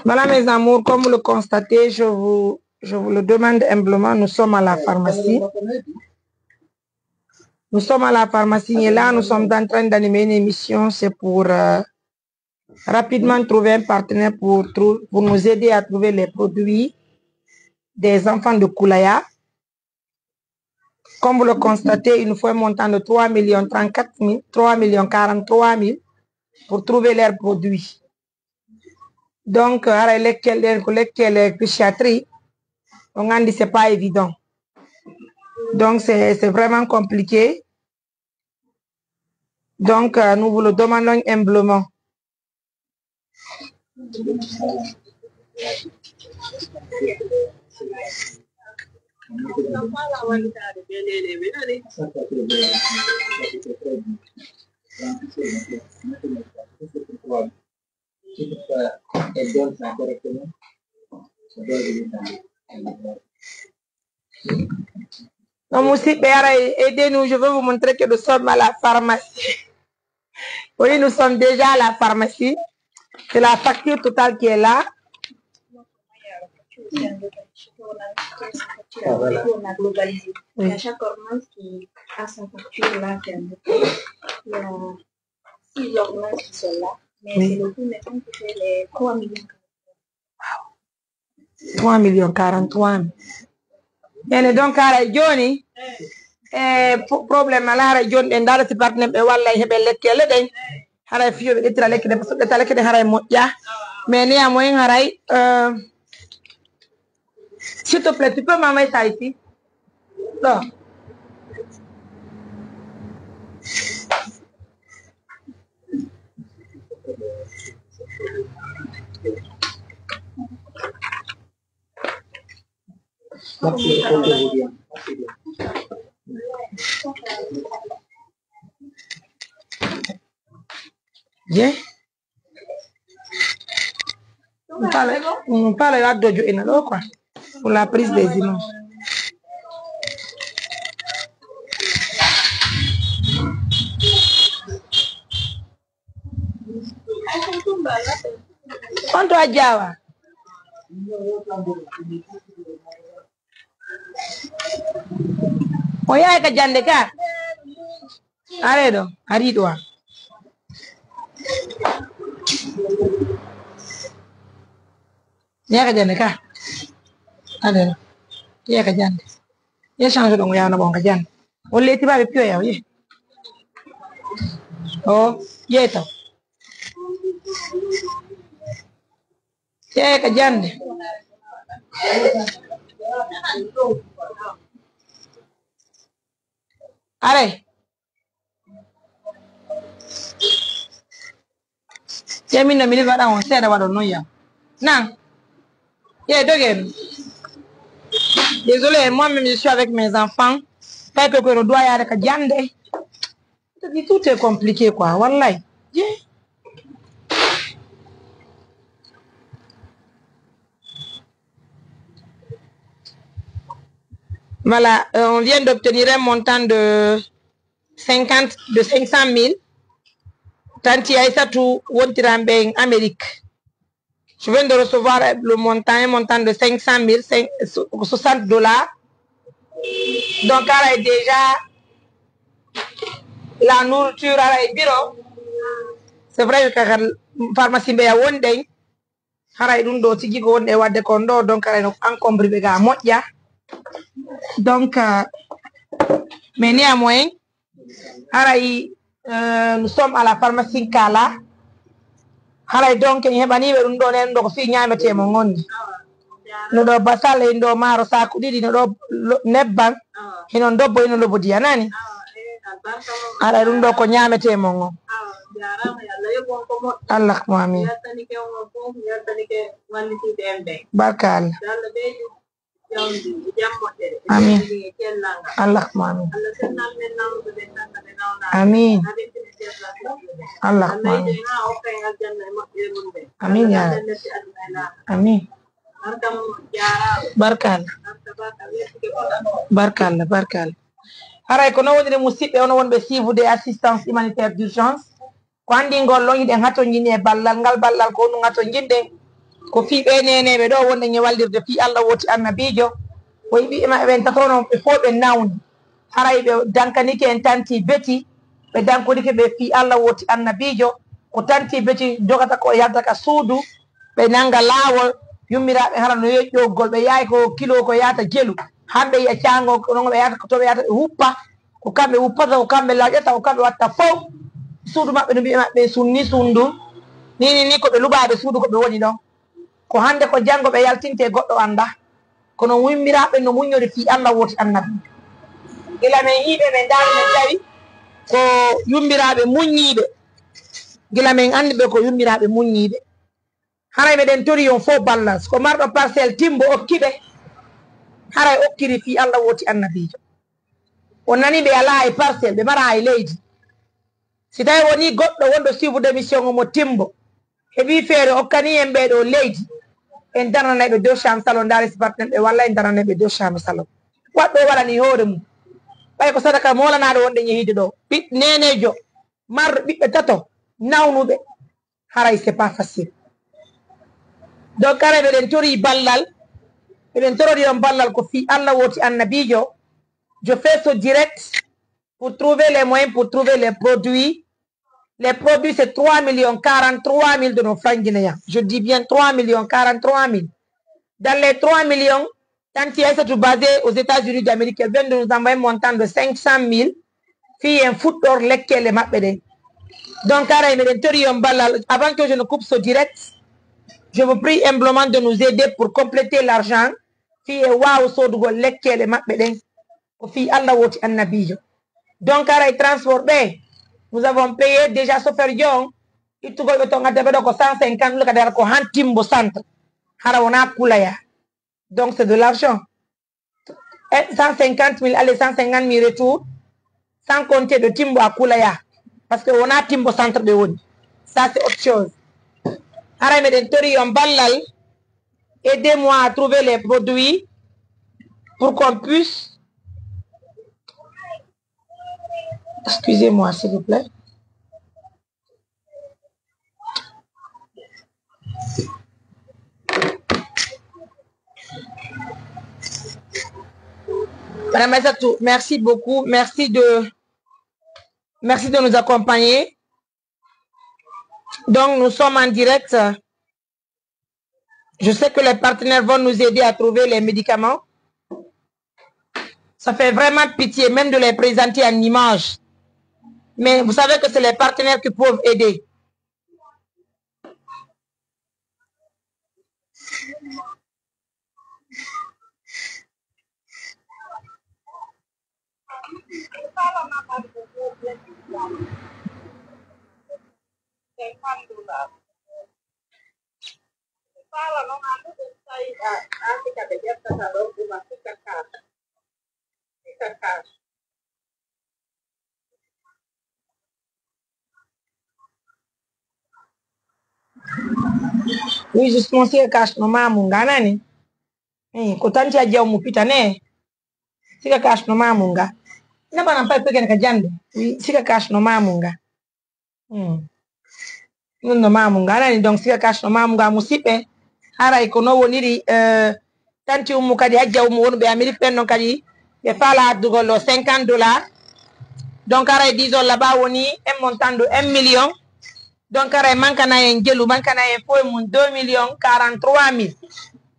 Voilà, mes amours, comme vous le constatez, je vous, je vous le demande humblement, nous sommes à la pharmacie. Nous sommes à la pharmacie et là, nous sommes en train d'animer une émission. C'est pour, euh, rapidement trouver un partenaire pour trou-, pour nous aider à trouver les produits des enfants de Koulaya. Comme vous le constatez, il nous faut un montant de trois millions trente-quatre mille, trois millions quarante-trois mille pour trouver leurs produits. Donc, haray lekkele ɗen ko lekkele psychiatrie, on anndi c'est pas évident. Donc, c'est, c'est vraiment compliqué. Donc, euh, nous vous le demandons humblement. Non, musidɓe, haray, aidez-nous, je vais vous montrer que nous sommes à la pharmacie. Oui, nous sommes déjà à la pharmacie. C'est la facture totale qui est là. Oui. Il y a six ordonnances qui sont là, mais c'est le coût maintenant qui fait les trois millions. Trois millions quarante-trois mille. Ene donc haray jooni, e, pro-, problème alaa, haray jooni ɗen ndaara si partenaire ɓe walla e heɓe lekkele ɗen. Haray fiyo ɓe ƴettira lekki ɗen, parce que ƴetta lekki ɗen haray moƴƴa. Mais néanmoins haray, euh, s'il te plaît, tu peux m'envoyer ça ici? Non. Je? Pale, mm, pale yo addo jo'ina ɗo quoi. Pour la prise des images. On to a jaawa. O yahay ka jannde ka. Are ɗo, ari ɗo. Yahay ka jannde ka. Are ɗo. Yahay ka jannde. Ye change ɗon, o yahana ɓon ka jannde. O leyti ba ɓe piyo yaw, ye. O, ye taw. Ye ka jannde. Are. Te min no mi waɗan on seeɗa waɗon non yam. Nan. Ye dogen. Désolé, moi-même, je suis avec mes enfants. Fay ko ko no doit yaade ka jannde. Tout est compliqué, quoi. Wallahi. Je. Voilà, euh, on vient d'obtenir un montant de cinquante, de cinq cent mille. Tanti Aïssatou wontiran ɓen Amérique. Je viens de recevoir le montant, un montant de cinq cent mille, cinq, soixante dollars. Donc, haray déjà, la nourriture, haray bureau. C'est vrai que pharmacie mbeya wonɗen. Haray ɗum ɗo tigi ko wonde e wadde kon ɗo, donc haray no encombre ɓe ga moƴƴa. Donc, euh, mais néanmoins, haray, euh, nous sommes à la pharmacie Kala. Haray donc, en heɓaniɓe ɗum ɗo, nen ɗo ko fii ñaametee mo ngonni. No ɗo basal, en ɗo maaro saaku ɗiɗi, no ɗo lo-, nebban, hino dobbo, hino lobodi, a nani? Haray ɗum ɗo ko ñaametee mo ngon. Allah ko amin. Barka Allah. Amin. Allah ko amin. Amin. Allah ko amin. Amin ya Rabbi. Amin. Barka Allah. Barka Allah, barka Allah. Haray ko non woniri, musiɓɓe, onon wonɓe suivre des assistances humanitaires d'urgence. Ko anndingol ɗon, hiɗen hatonjini e ballal ngal. Ballal ko honɗun hatonjinɗen? Ko fii ɓee neeneeɓe ɗoo wonɗen e wallirde fii Allah wooti Annabiijo. Ko e ɓiɓɓe maɓɓe ɓen tato non, ɓe fow ɓe nawni. Haray ɓe dankanike en tanti Beti, ɓe dankonike ɓe fii Allah wooti Annabiijo. Ko tanti Beti jogata ko yalta ka suudu, ɓe nanga laawol, yummiraaɓe hara no yoƴƴoggol, ɓe yahay ko kilo ko yaata jelu. Hamɓe yi'a caango, ko non ɓe yahata, ko to ɓe yahata ɓe wuppa. Ko kamɓe wuppata, ko kamɓe lawƴata, ko kamɓe watta fow. Suudu maɓɓe no mbi'e maɓɓe sunni sundu. Ni, ni, ni ko ɓe lubaaɓe suudu ko ɓe woni ɗon. Ko hannde ko janngo ɓe yaltinte goɗɗo annda. Kono yummiraaɓe no muññori fii Allah wooti Annabi. Gila men yiiɓe men ndaari men tawi ko yummiraaɓe muññiiɓe. Gila men anndi ɓe ko yummiraaɓe muññiiɓe. Haray meɗen tori on fow ballal. Ko marɗo parcelle timbo okki ɓe. Haray okkiri fii Alla wooti Annabiijo. O nani ɓe alaa e parcelle, ɓe maraa e leydi. Si tawi wonii goɗɗo wonɗo suivre émission omo timbo, heɓii feere okkanii en ɓee ɗoo leydi, en daranay ɓe deux chambres salon, ndaari si partenaire ɓe walla en daranay ɓe deux chambres salon. Waɗɗo waɗanii hoore mum. Ɓay ko sadaka moolanaaɗo wonɗen yehiide ɗoo. Ɓiɗ-, neeneejo, marɗo ɓiɓɓe tato, nawnuɓe. Haray c'est pas facile. Donc, haray meɗen torii ballal, meɗen torori on ballal ko fii Alla wooti Annabiijo. Je fais ce direct pour trouver les moyens, pour trouver les produits. Les produits, c'est trois millions quarante-trois mille de nos francs guinéens. Je dis bien trois millions quarante-trois mille. Dans les trois millions, Tanti Aïssatou, basée aux États-Unis d'Amérique, elle vient de nous envoyer un montant de cinq cent mille. Fii en fuɗɗor lekkeele maɓɓe ɗen. Donc, haray meɗen torii on ballal. Avant que je ne coupe ce direct, je vous prie humblement de nous aider pour compléter l'argent. Fii en waawa soodugol lekkeele maɓɓe ɗen. Ko fii Alla wooti Annabiijo. Donc, haray transport ɓe, nous avons payé déjà chauffeur jo on. Ittugol ɓe ton adda ɓe ɗoo ko cent cinquante mille, kadi hara ko han Timbo Centre. Hara wonaa Kulaya. Donc, c'est de l'argent. Eh, cent cinquante mille aller, cent cinquante mille retour, sans compter de Timbo à Kulaya. Parce que wonaa Timbo Centre ɓe woni. Ça, c'est autre chose. Haray meɗen torii on ballal. Aidez-moi à trouver les produits pour qu'on puisse. Excusez-moi, s'il vous plaît. Madame Aïssatou, merci beaucoup. Merci de, merci de nous accompagner. Donc, nous sommes en direct. Je sais que les partenaires vont nous aider à trouver les médicaments. Ça fait vraiment pitié, même de les présenter en image. Mais vous savez que c'est les partenaires qui peuvent aider. Oui, justement, siga cash no mamu nga nani. Eh, ko tanti a jaw mo pitane. Siga cash no mamu nga. Na bana pay pegen ka jande. Oui, siga cash no mamu nga. Hmm. Ɗun no mamu nga nani, donc siga cash no mamu nga, musiɓɓe. Haray ko no woniri, eh, tanti Ummu kadi, Hajja Ummu wonɓe Amérique ɓen non kadi, ɓe faala addugol ɗoo cinquante dollars. Donc haray dix dollars ɓa woni un montant de un million. Donc haray mankana en jelu, mankana en fof e mum deux millions quarante-trois mille.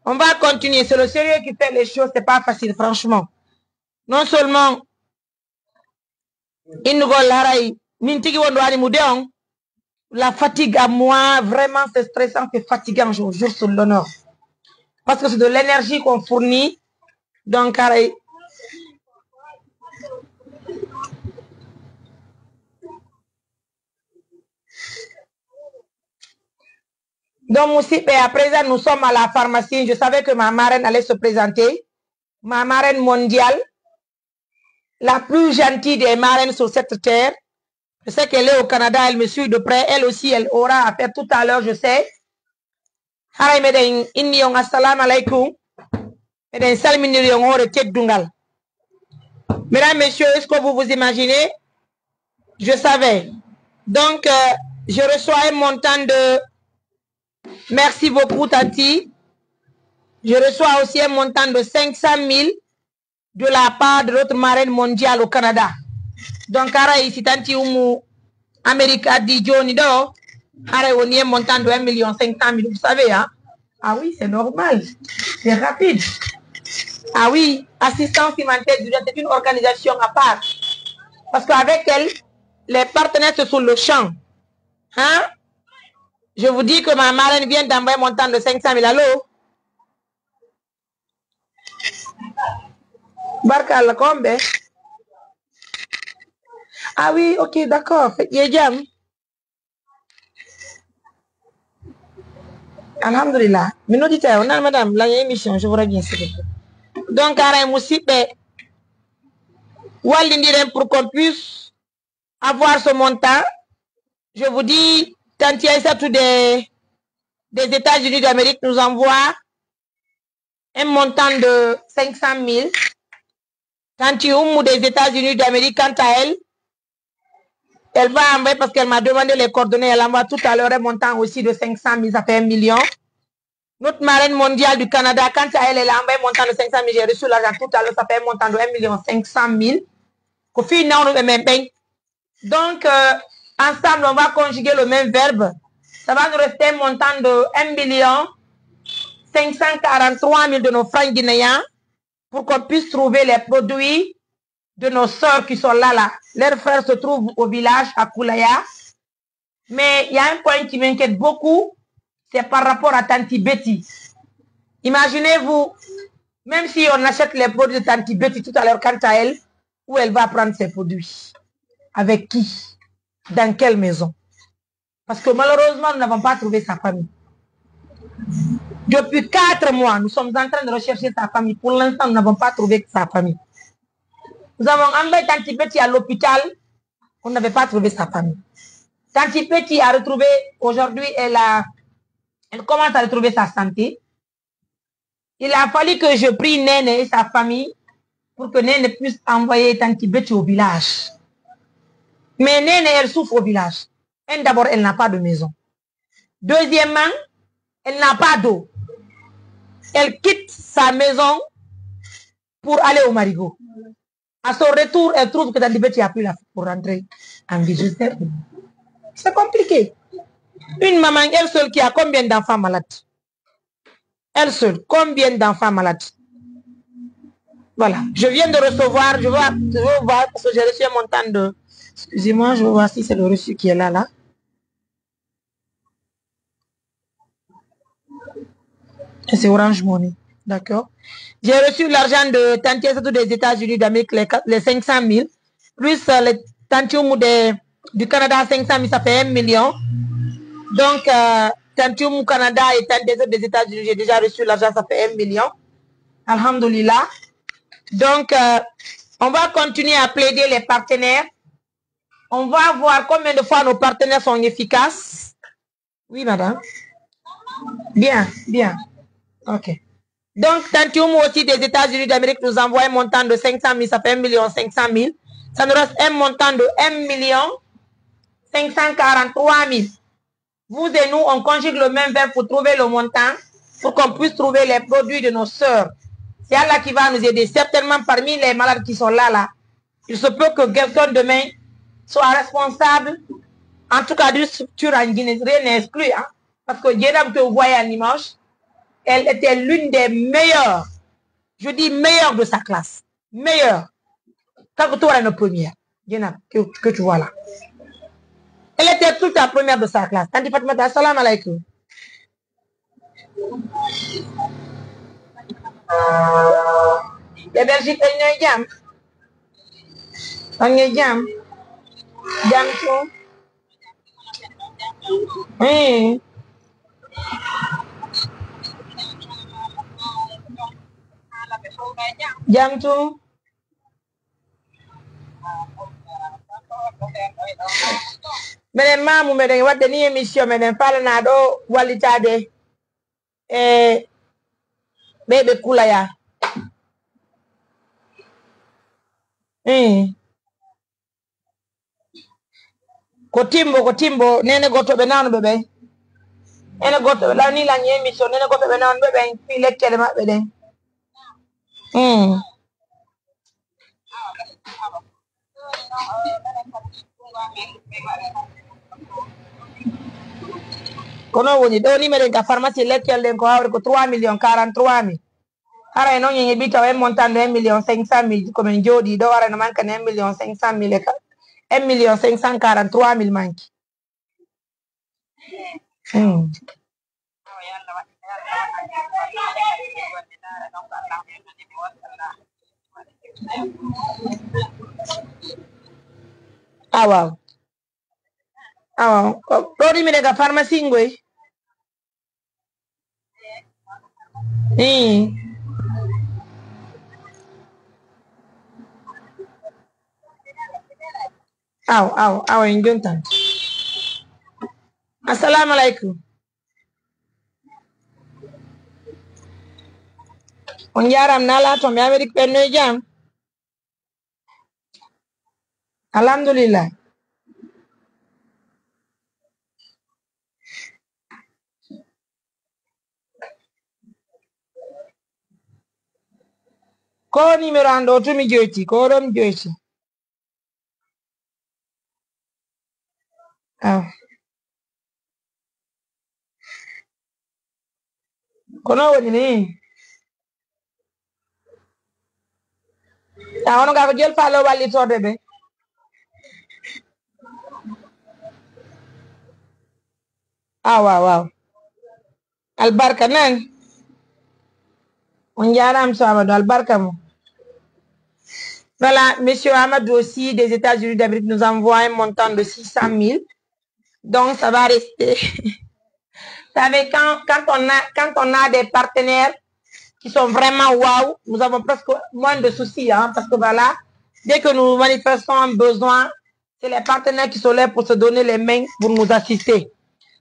On va continuer, c'est le sérieux qui fait les choses, c'est pas facile, franchement. Non seulement innugol haray min tigi wonɗo ani mude on. La fatigue à moi, vraiment, c'est stressant, c'est fatigant, je vous jure sur l'honneur. Parce que c'est de l'énergie qu'on fournit. Donc, haray. Donc, musiɓɓe, à présent, nous sommes à la pharmacie. Je savais que ma marraine allait se présenter. Ma marraine mondiale, la plus gentille des marraines sur cette terre. Je sais qu'elle est au Canada, elle me suit de près. Elle aussi, elle aura à faire tout à l'heure, je sais. Haray meɗen inni on assalamu alaikum. Meɗen salminiri on hoore teddungal. Mesdames, messieurs, est-ce que vous vous imaginez? Je savais. Donc, euh, je reçois un montant de, merci beaucoup, Tati. Je reçois aussi un montant de cinq cent mille de la part de notre marraine mondiale au Canada. Donc, haray si tanti Ummu Amérique addi jooni ɗoo, haray woni un montant de un million cinq cent mille, vous savez, hein? Ah oui, c'est normal. C'est rapide. Ah oui, assistance humanitaire d'urgence, c'est une organisation à part. Parce qu'avec elle, les partenaires, c'est sur le champ. Hein? Je vous dis que ma marraine vient d'envoyer un montant de cinq cent mille. Allô? Barka Allah, ko on ɓe? Ah oui, ok, d'accord. Feƴƴi e jam. Alhamdulillah. Mi nodditay on. Non, madame, la émission, je vous reviens, s'il vous plaît. Donc, aray musidɓe, wallindiren pour qu'on puisse avoir ce montant. Je vous dis, Tanti Aïssatou des, des États-Unis d'Amérique nous envoie un montant de cinq cent mille. Tanti Oumou des États-Unis d'Amérique, quant à elle, elle va envoyer parce qu'elle m'a demandé les coordonnées. Elle envoie tout à l'heure un montant aussi de cinq cent mille, ça fait un million. Notre marraine mondiale du Canada, quant à elle, elle a envoyé un montant de cinq cent mille. J'ai reçu l'argent tout à l'heure, ça fait un montant de un million cinq cent mille. Ko fii nawnuɓe men ɓen. Donc, euh, ensemble, on va conjuguer le même verbe. Ça va nous rester un montant de un million cinq cent quarante-trois mille de nos francs guinéens pour qu'on puisse trouver les produits de nos sœurs qui sont là, là. Leurs frères se trouvent au village à Koulaya. Mais il y a un point qui m'inquiète beaucoup, c'est par rapport à Tanti Betty. Imaginez-vous, même si on achète les produits de Tanti Betty tout à l'heure, quant à elle, où elle va prendre ses produits? Avec qui? Dans quelle maison? Parce que malheureusement, nous n'avons pas trouvé sa famille. Depuis quatre mois, nous sommes en train de rechercher sa famille. Pour l'instant, nous n'avons pas trouvé sa famille. Nous avons envoyé Tanti Betty à l'hôpital. On n'avait pas trouvé sa famille. Tanti Betty a retrouvé, aujourd'hui, elle a, elle commence à retrouver sa santé. Il a fallu que je prie Néné et sa famille pour que Néné puisse envoyer Tanti Betty au village. Mais Néné, elle souffre au village. Un, d'abord, elle n'a pas de maison. Deuxièmement, elle n'a pas d'eau. Elle quitte sa maison pour aller au Marigot. À son retour, elle trouve que Tanti Betty a pris la fuite pour rentrer en ville. Je sais. C'est compliqué. Une maman, elle seule, qui a combien d'enfants malades? Elle seule, combien d'enfants malades? Voilà. Je viens de recevoir, je vais, je vais voir parce que j'ai reçu un montant de. Excusez-moi, je vais voir si c'est le reçu qui est là, là. Et c'est Orange Money. D'accord. J'ai reçu l'argent de Tanti Aïssatou des États-Unis d'Amérique, les, qua- les cinq cent mille, plus euh, les Tanti Oumou des, du Canada, cinq cent mille, ça fait un million. Donc, euh, Tanti Oumou Canada et Tanti Aïssatou des États-Unis, j'ai déjà reçu l'argent, ça fait un million. Alhamdulillah. Donc, euh, on va continuer à plaider les partenaires. On va voir combien de fois nos partenaires sont efficaces. Oui, madame. Bien, bien. OK. Donc, Tanti Oumou aussi des États-Unis d'Amérique nous envoie un montant de cinq cent mille, ça fait un million cinq cent mille. Ça nous reste un montant de un million cinq cent quarante-trois mille. Vous et nous, on conjugue le même verbe pour trouver le montant, pour qu'on puisse trouver les produits de nos sœurs. C'est Allah qui va nous aider. Certainement, parmi les malades qui sont là, là, il se peut que quelqu'un demain soit responsable, en tout cas d'une structure en Guinée. Rien n'est exclu, hein. Parce que Dieynaba que vous voyez en image, elle était l'une des meilleures, je dis meilleure de sa classe. Meilleure. Quand tu vois la première, Dieynaba, que, que tu vois là. Elle était toute la première de sa classe. Tanti Fatimata, assalamu alaikum. Ɓe Belgique, ɓe ñoy jam. On ñoy jam. Jam tun. Ii. Jam tun. Meɗen maamu, meɗen waɗde ni émission, meɗen faalana ɗo wallitaade e ɓe ɓe kulaya. Ii. Ko timbo, ko timbo, nene goto ɓe nanuɓe ɓen. Nene goto ɓe lani lani émission, nene goto ɓe nanuɓe ɓen, fi lekkele maɓɓe ɗen. Mm. Ko non woni, ɗo ni meɗen ka pharmacie lekkele ɗen ko hawri ko trois millions quarante-trois mille. Haray non en heɓi taw un montant de un million cinq cent mille ko men jooɗii ɗo, haray no mankani un million cinq cent mille e ka, un million cinq cent quarante-trois mille manki. Hmm. Awa. Awa. Ɗo ɗimi daga pharmacie ngoy. Ii. Aw, aw, aw, en jontan. Assalamu alaikum. On jaaraama, nala to mi Amerik ɓen no e jam. Alhamdulillah. Ko numéro an ɗo tumi joyti, ko ɗon joyti. Ah. Ko non woni ni? Ah, hono ka ko jel faalo wallitorde ɓe. Ah, waaw, waaw. Albarka nan. On jaaraama so Amadou, albarka mo. Voilà, monsieur Amadou aussi des États-Unis d'Amérique nous envoie un montant de six cent mille. Donc, ça va rester. Vous savez, quand, quand on a, quand on a des partenaires qui sont vraiment waouh, nous avons presque moins de soucis, hein, parce que voilà, dès que nous manifestons un besoin, c'est les partenaires qui sont là pour se donner les mains, pour nous assister.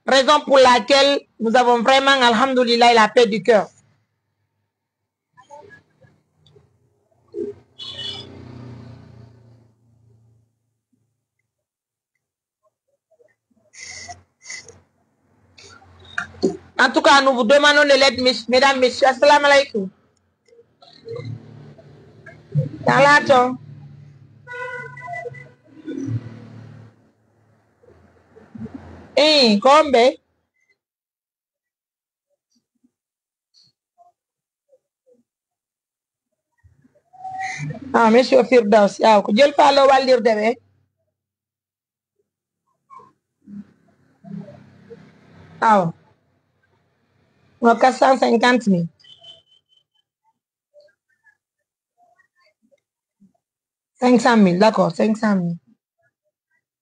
Raison pour laquelle nous avons vraiment, alhamdoulilah, la paix du cœur. En tout cas, nous vous demandons de l'aide, mes- mesdames, messieurs. Assalamu alaikum. Salato. Eh, kombe. Ah, monsieur Firdaus, yaw, ko jel faalo wallirde ɓe. Aw. Ngo quatre cent cinquante mille. Cinq cent mille, d'accord, cinq cent mille.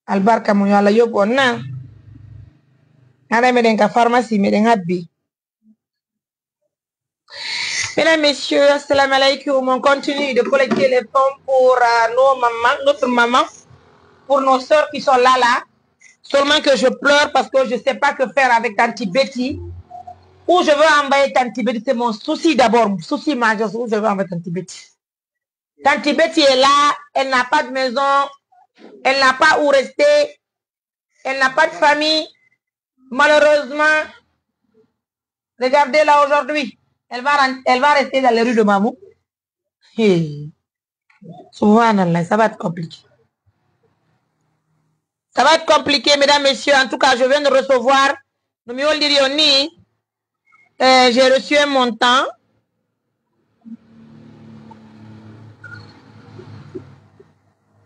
Albarka mo yo Allah yoɓu on na. Hara meɗen ka pharmacie, meɗen habbi. Mesdames, messieurs, assalamu alaikum. On continue de collecter les fonds pour euh, nos mamans, notre maman, pour nos sœurs qui sont là, là. Seulement que je pleure parce que je sais pas que faire avec Tante Betty. Où je veux envoyer Tante Betty, c'est mon souci d'abord. Souci majeur, où je veux envoyer Tante Betty. Tante Betty est là, elle n'a pas de maison, elle n'a pas où rester, elle n'a pas de famille. Malheureusement, regardez là aujourd'hui, elle va, ren- elle va rester dans les rues de Mamou. Hey. Subhanallah, ça va être compliqué. Ça va être compliqué, mesdames, messieurs. En tout cas, je viens de recevoir, no mi holliri on ni, euh, j'ai reçu un montant.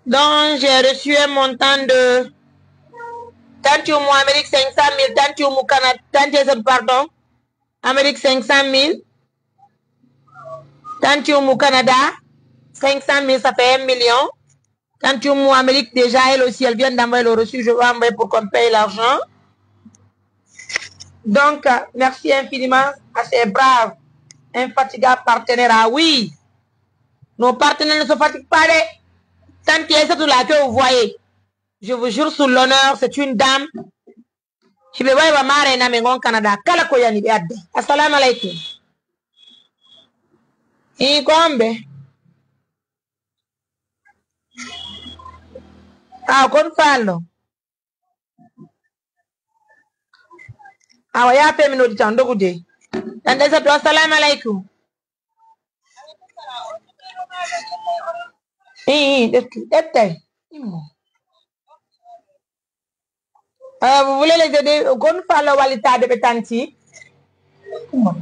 Donc, j'ai reçu un montant de Tante Oumou Amérique cinq cent mille, Tante Oumou Canada, Tante Aïssatou, pardon, Amérique cinq cent mille, Tante Oumou Canada cinq cent mille, ça fait un million. Tante Oumou Amérique, déjà, elle aussi, elle vient d'envoyer le reçu. Je vais envoyer pour qu'on paye l'argent. Donc, euh, merci infiniment à ces braves, infatigables partenaires. Ah oui, nos partenaires ne se fatiguent pas de. Tante Aïssatou là que vous voyez, je vous jure sur l'honneur, c'est une dame. Hiɓe wawi wa maare name ngon Canada. Kala ko yani ɓe adda. Assalamu alaikum. Ii, ko homɓe? Awa, kon faalno? Awa, yaa feminodi tan, dogu dey. Tante Aïssatou, assalamu alaikum. Ii, ii, ƴettu, ƴettay. Immo. Euh, vous voulez les aider? Kon faalno wallitaade ɓe, Tante? Immo.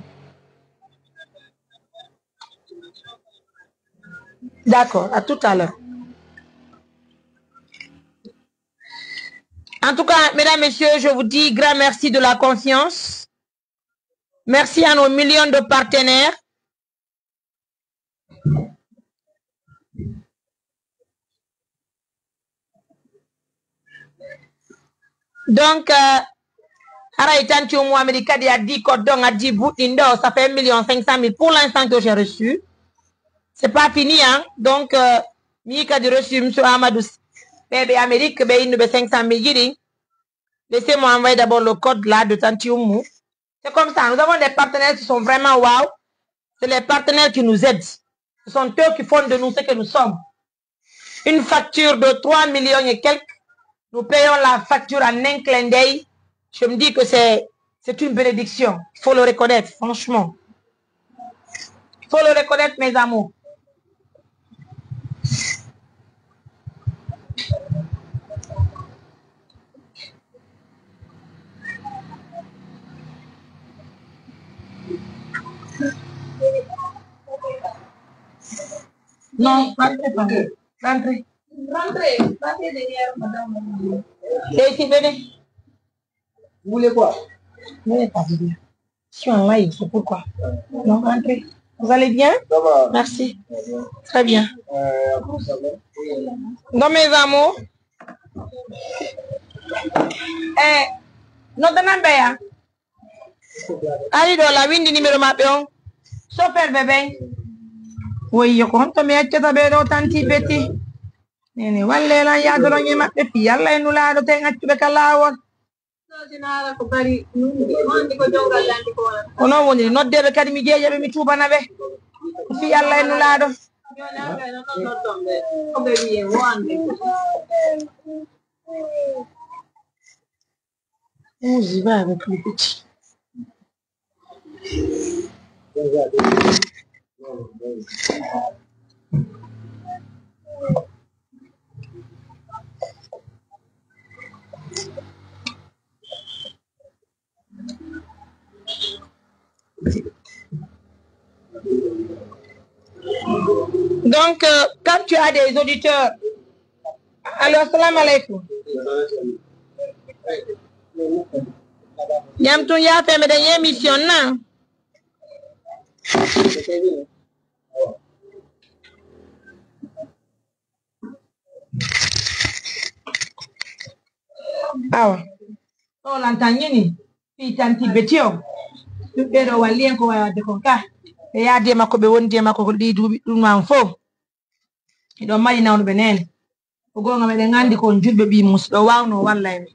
D'accord, à tout à l'heure. En tout cas, mesdames, messieurs, je vous dis grand merci de la confiance. Merci à nos millions de partenaires. Donc, euh, haray Tante Oumou Amérique kadi addi koddon, addi buɗɗin ɗo, ça fait un million cinq cent mille pour l'instant que j'ai reçu. C'est pas fini, hein. Donc, euh, mi kadi reçu, monsieur Amadou. ɓe, ɓe Amérique, ɓe innuɓe cinq cent mille ji ɗin. Laissez-moi envoyer d'abord le code là de Tanti Oumou. C'est comme ça. Nous avons des partenaires qui sont vraiment waouh. C'est les partenaires qui nous aident. Ce sont eux qui font de nous ce que nous sommes. Une facture de trois millions et quelques, nous payons la facture en un clin d'œil. Je me dis que c'est, c'est une bénédiction. Il faut le reconnaître, franchement. Il faut le reconnaître, mes amours. Non, partez pas. Rentrez. Rentrez, partez derrière madame. C'est ici, venez. Vous voulez quoi? Venez pas derrière. Je suis en live, c'est pourquoi. Donc, rentrez. Vous allez bien? Ça va. Merci. Très bien. Très bien. Euh, vous savez. Donc, mes amours, eh, noddanamɓe ya. Ari ɗo la, winndi numéro maɓɓe on. Chauffeur ɓe ɓen. Woyyo, ko honto mi accata ɓe ɗo, Tanti Beti? Nene, wallee lan, yaadolon e maɓɓe, fii Alla e Nulaaɗo, ten accuɓe ka laawol. Ko non woniri. Noddeeɓe kadi, mi jeejaɓe, mi tuubana ɓe. Fii Alla e Nulaaɗo. J'y vais avec le petit. Donc, euh, quand tu as des auditeurs, allô, assalamu alaikum. Ñam tun yaafe, meɗen émission na. Awa. Ɗo lantan ñini, fii Tanti Beti o. Ɗum ɓee ɗo walli en ko waawde kon ka. Ɓe yaadi e makko, ɓe wondi e makko ko ɗii duuɓi ɗum man fof. Hiɗon mari nawnuɓe neene. Ko goonga, meɗen anndi ko on julɓe ɓii musidɗo, o waawnoo walla en.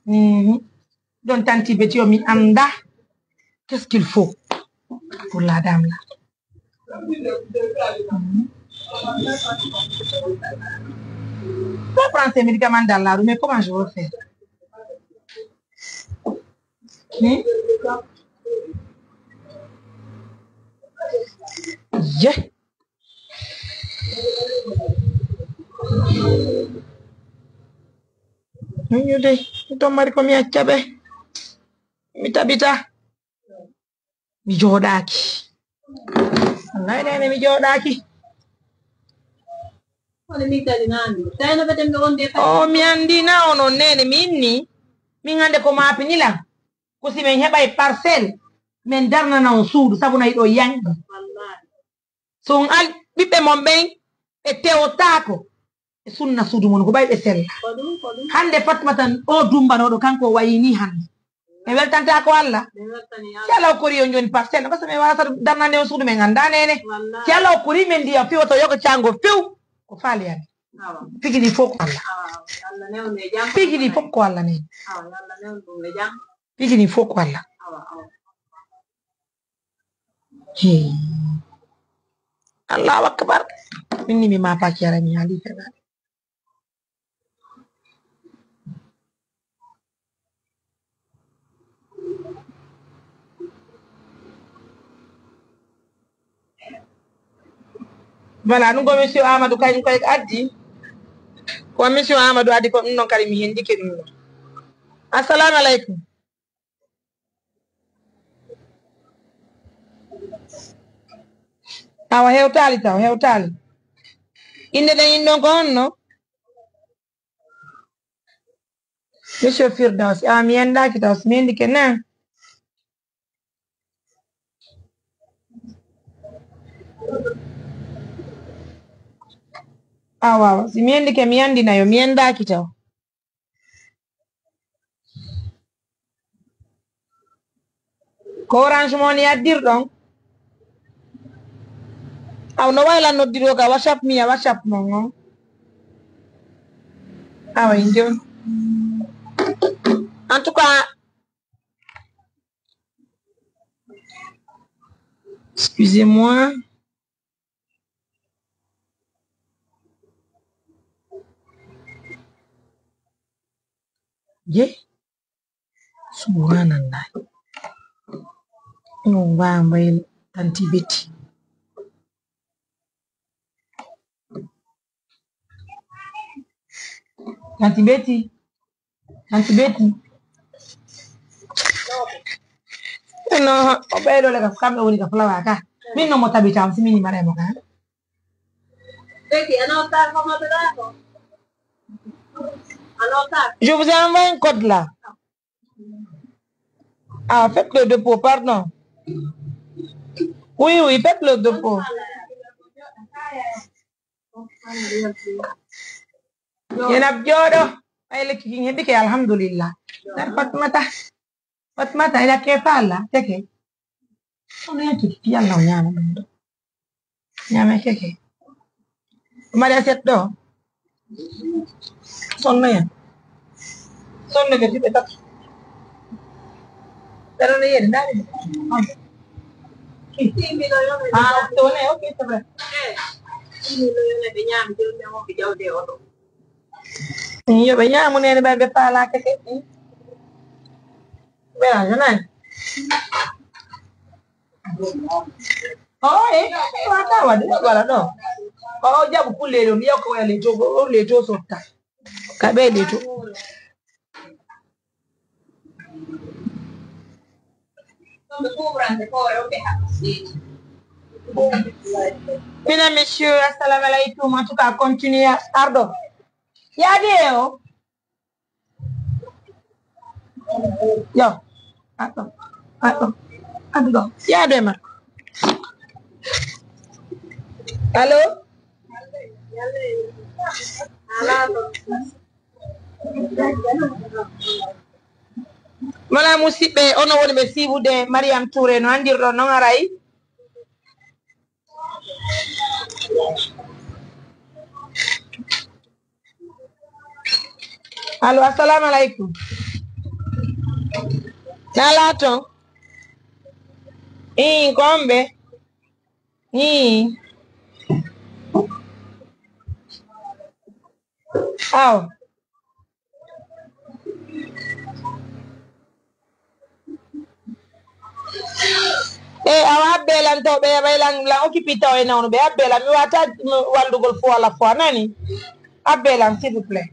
Mhm. Ɗon Tanti Beti o mi annda. Qu'est-ce qu'il faut pour la dame là? Pas français, médicament dans la rue, mais comment je vais faire? Hmm? Yeah. Miñu de, mi ton mari ko mi acca ɓe. Mi tabita. Mi jooɗaaki. Wallahi, neene, mi jooɗaaki. Kono min kadi na anndi. Tawi no ɓe ɗen ɓe wonde e fayda. O, mi anndi na onon, neene, min ni. Min hannde ko maapini lan. Ko si min heɓay parcelle, min darnana on suudu, sabu na hiɗo yanɗi. Wallahi. So on al-, ɓiɓɓe mon ɓen, ɓe tewotaako e sunna suudu mon, ko ɓay ɓe sella. Ko ɗum, ko ɗum. Hannde Fatmata o dumbanooɗo, kanko o wayi ni hannde. Mi weltantaako Alla. Mi weltanii Alla. Si Alla hokkori on jooni parcelle, parce que mi waawa sar-, darnande on suudu, min anndaa neene. Wallahi. Si Alla hokkori min ndiyam fewoto, yoga caango few, ko faale yani. Awa. Piji ɗi fof ko Alla. Awa, Alla newnu e jam. Piji ɗi fof ko Alla neene. Awa, Alla newnu ɗum e jam. Piji ɗi fof ko Alla. Awa, awa. Hey. Allahu akbar. Min ni mi maapaaki, yara mi haalii fenaande. Voilà, ɗum ko monsieur Amadou kañum koye addi. Ko monsieur Amadou addi ko ɗum ɗon kadi mi hendike ɗum ɗon. Assalamu aleykum. Awa hewtaali taw, hewtaali. Innde ɗen inɗon ko honno? Monsieur Firdaus, awa mi anndaaki taw, si mi anndike na. Awa, awa, si mi anndike mi anndina yo, mi anndaaki taw. Ko Orange Money addirɗon? Aw, no wayla noddiroo ka WhatsApp mi, a WhatsApp mon on. Ah ouais, Indio. En tout cas, excusez-moi. Je, subhanallah. No mbaa mbayl tanti Beti. Tanti Beti. Tanti Beti. No, o ɓeydo le ka kamɓe woni ka fulawa ka. Min no mo tabita on si min mara mo ka. Je vous ai envoyé un code là. Ah, faites le dépôt, pardon. Oui, oui, faites le dépôt. Yéen ab jooɗo, ay lekki ki heɓi ke, alhamdulillah. Nar Fatmata, Fatmata, ila ke fa Allah, teke. Kono yake ki Allah o ñaama ɗum ɗo. Ñaame keke. Mari aset ɗo. Sonno yan. Sonno ke tiɓe tati. Ɓeɗo no yeri, ndaari ɓe. Ah, to ne, ok, c'est vrai. Yo ɓe ñaamu nene ɓe, ɓe faalaaka ke. Ɓe a jonani. Oh, eh, eh, wata waɗi, wala ɗo. Oh, jaɓu kulle ɗo, mi yokka waya le jogo, o le jo sotta. Ka ɓe le jo. Mesdames, messieurs, assalamu alaikum. En tout cas, continuez. Ardo. Yaade o. Yo. Aɗɗo. Aɗɗo. Aɗɗo. Yaade ma. Allo? Mala musidɓe, ono woni ɓe siibude Mariam Touré no anndirɗon non aray. Allo, assalamu alaikum. Nala ton. Ii, ko on ɓe? Ii. Aw. Eh, awa abbe lan to ɓe ɓay lan lan occupé taw e nawno ɓe abbe lan mi wata waldugol fo wala fo nani. Abbe lan s'il vous plaît.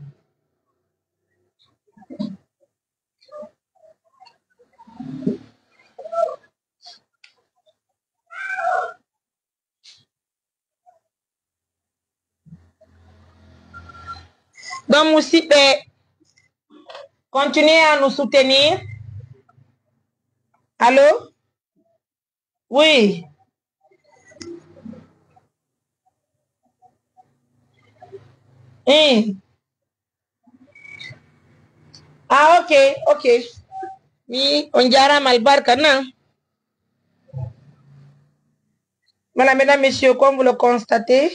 Donc, musidɓe, continuez à nous soutenir. Allô? Oui. Eh. Ah, ok, ok. Oui, on dirait Malbarka, non? Voilà, mesdames, messieurs, comme vous le constatez,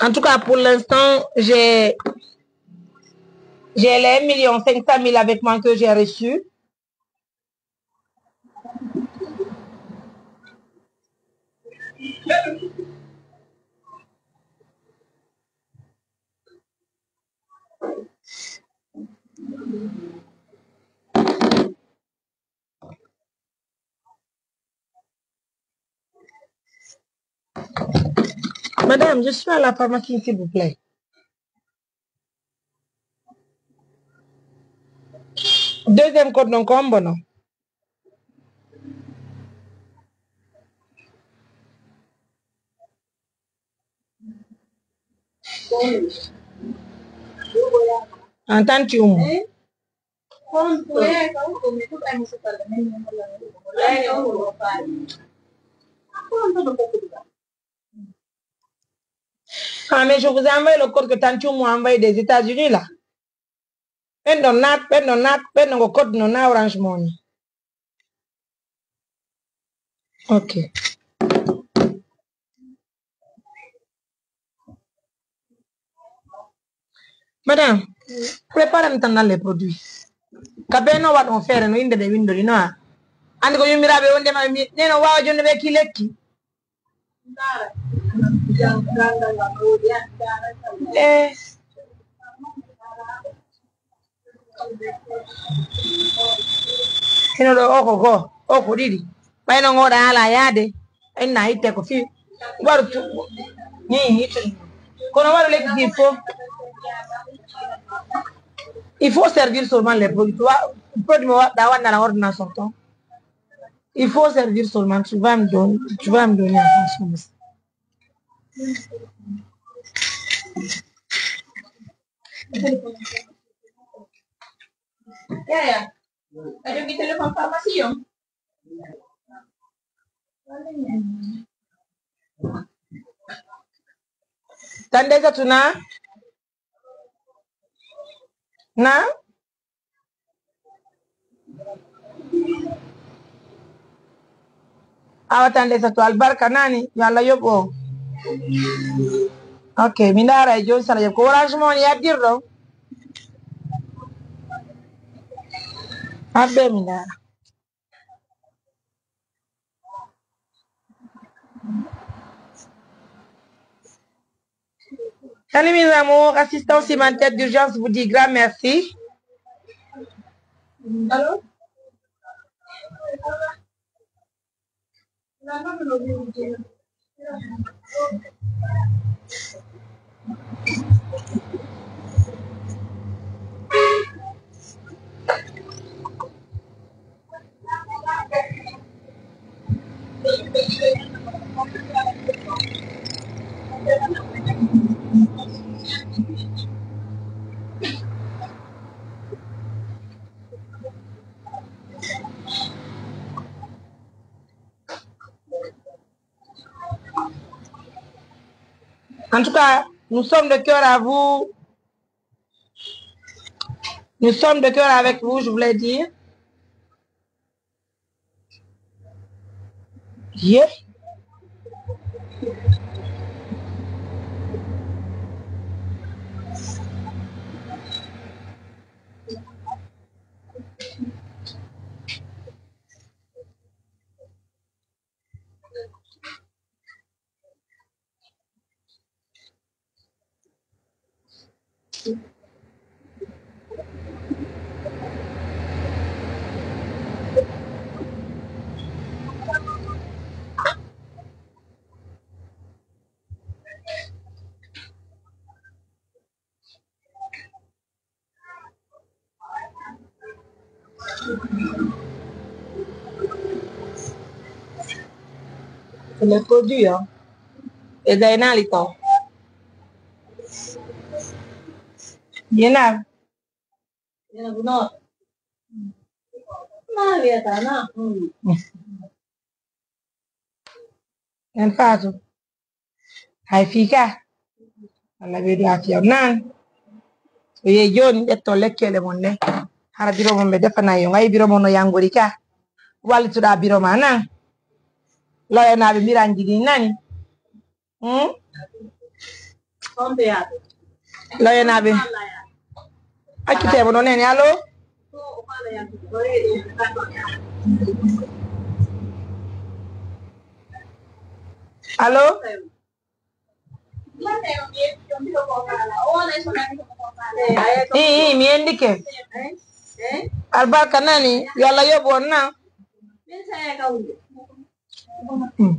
en tout cas, pour l'instant, j'ai, j'ai les un million cinq cent mille avec moi que j'ai reçu. Madame, je suis à la pharmacie, s'il vous plaît. Deuxième code, donc, on bon. Entente, Ah, mais je vous ai envoyé le code que Tanti Oumou a envoyé des États-Unis, là. Ɓen ɗon naat, ɓen ɗon naat, ɓen ɗon ko code non na Orange Money. Ok. Madame, préparez-moi tan dans les produits. Ka bee no waɗon feere no innde nde winndori no a. Anndi ko yummiraaɓe wonde ma mi, neno waawa jonde ɓe ki lekki. Eh. Hino ɗo o ko goo, o ko ɗiɗi. Ɓay no ngooɗa ala yaade, inna itte ko fii waru tu-, ni, ni tu-, kono waru lekki ki fof. Il faut servir seulement les produits. Tu vois, produit mo waɗɗa, waɗnana ordonnance on ton. Il faut servir seulement. Tu vas me donner, tu vas me donner en fonction de ça. Yaya, a jogi téléphone pharmacie on? Tande Satuna? Na? Awa tande Satuna albarka nani, yo Allah yoɓu on. Ok, mi ndaara e jooni sara yoɓ. Ko Orange Money yaddirɗo? Habbe mi ndaara. Salut mes amours, assistance humanitaire d'urgence vous dit grand merci. Allô? En tout cas, nous sommes de cœur à vous. Nous sommes de cœur avec vous, je voulais dire. Yeah. Ko le produit, hein. E daynaali taw. Yenar. Yenar bu noor. Naa wiyata naa. En Faatu. Hay fii ka. Allah ɓeydu afiya on nan. So yehi jooni, ƴetto lekkeele mon ɗen. Hara biro mon ɓe defanayi on. Ayi biro mon no yangori ka. Wallitoɗaa biro ma nan. Lawyernaaɓe miranji ɗin nani. Hmm? Lawyernaaɓe. Accitee mo ɗon nene. Allo? Allo? Ii, ii, mi endike. Albarka nani, yo Allah yoɓu on na. Hmm.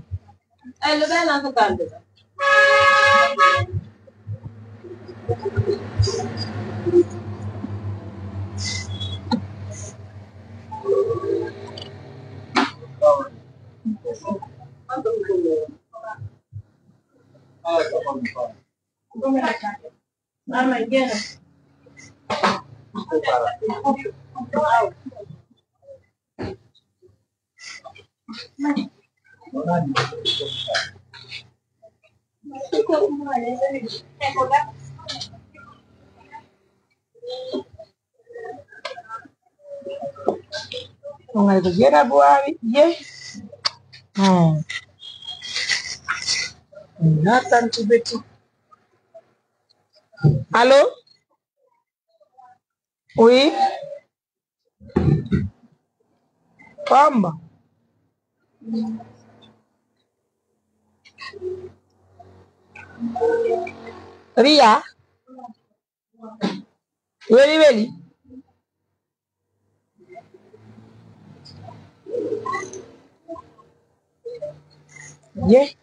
Ngal ko Jeynaba waawi, ye. Hmm. Naatan ci beti. Allo? Oui. Kombo. Riya. Weli weli. Ye.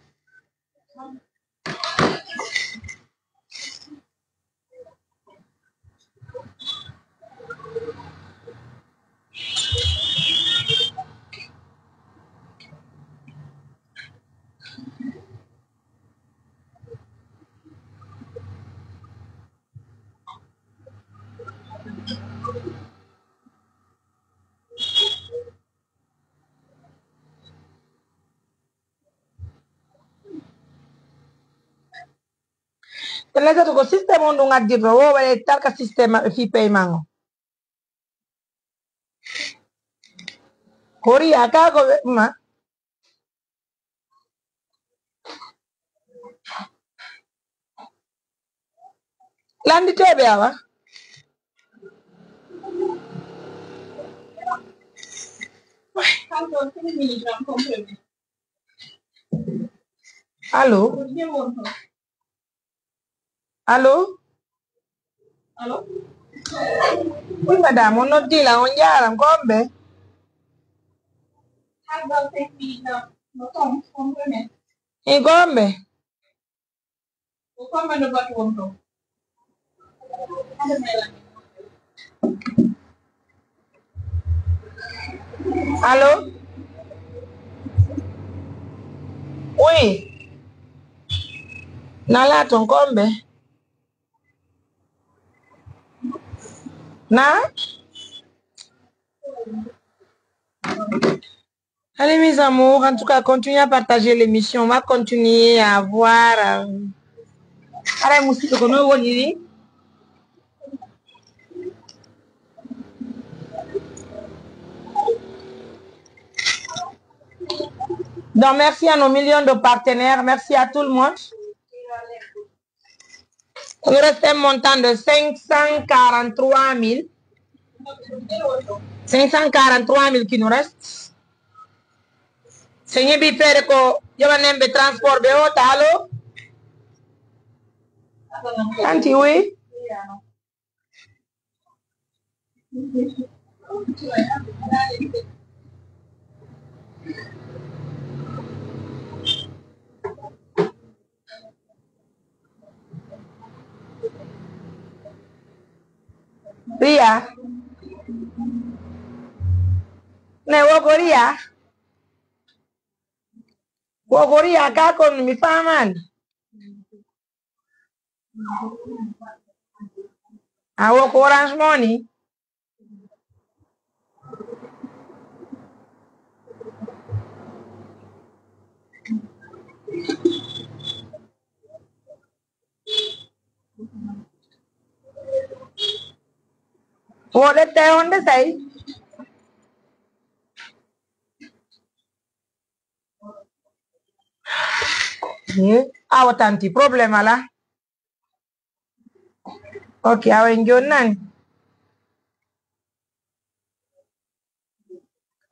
Tele tatu ko système on ɗum addirɗo, wo waɗe tarka système maɓɓe fii paiement on. Kori a kaa ko ɓe ma. Lannditeeɓe awa. Allo? Allo? Allo? Oui, madame, on noddii lan, on jaaram, ko on ɓe? Ii, ko on ɓe? Allo? Oui. Nalaa ton, ko on ɓe? Na? Allez, mes amours, en tout cas, continuez à partager l'émission. On va continuer à voir. Euh, Aray, musiɗɗo, ko non woni ni? Donc, merci à nos millions de partenaires. Merci à tout le monde. Il nous reste un montant de cinq cent quarante-trois mille. Cinq cent quarante-trois mille qui nous reste. Seigneur, bi fere ko yoga nembe transport be o talo. Anti, oui. Riya. Ne wo ko Riya. Wo ko Riya ka kon mi faamaali. A wo ko Orange Money. Wo ɗetta e honde say. Eh, awa tanti, problème ala. Ok, awa en jonnani.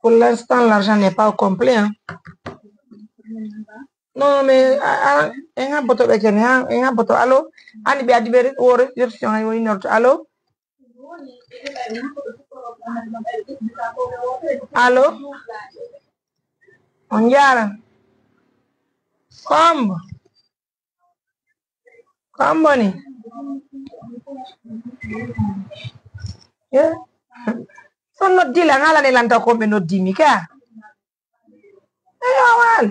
Pour l'instant, l'argent n'est pas au complet, hein. Non, mais, a, a, en habboto ɓe kene, ha, en habboto. Allo? Ani ɓe addi ɓe re-, wo re-, réception, ay, wo innorto. Allo? Allo? On jaaraama. Kombo. Kombo ni? Eh? So noddi lan, ala ne lan taw komɓe noddi mi ka. Eyo, wal.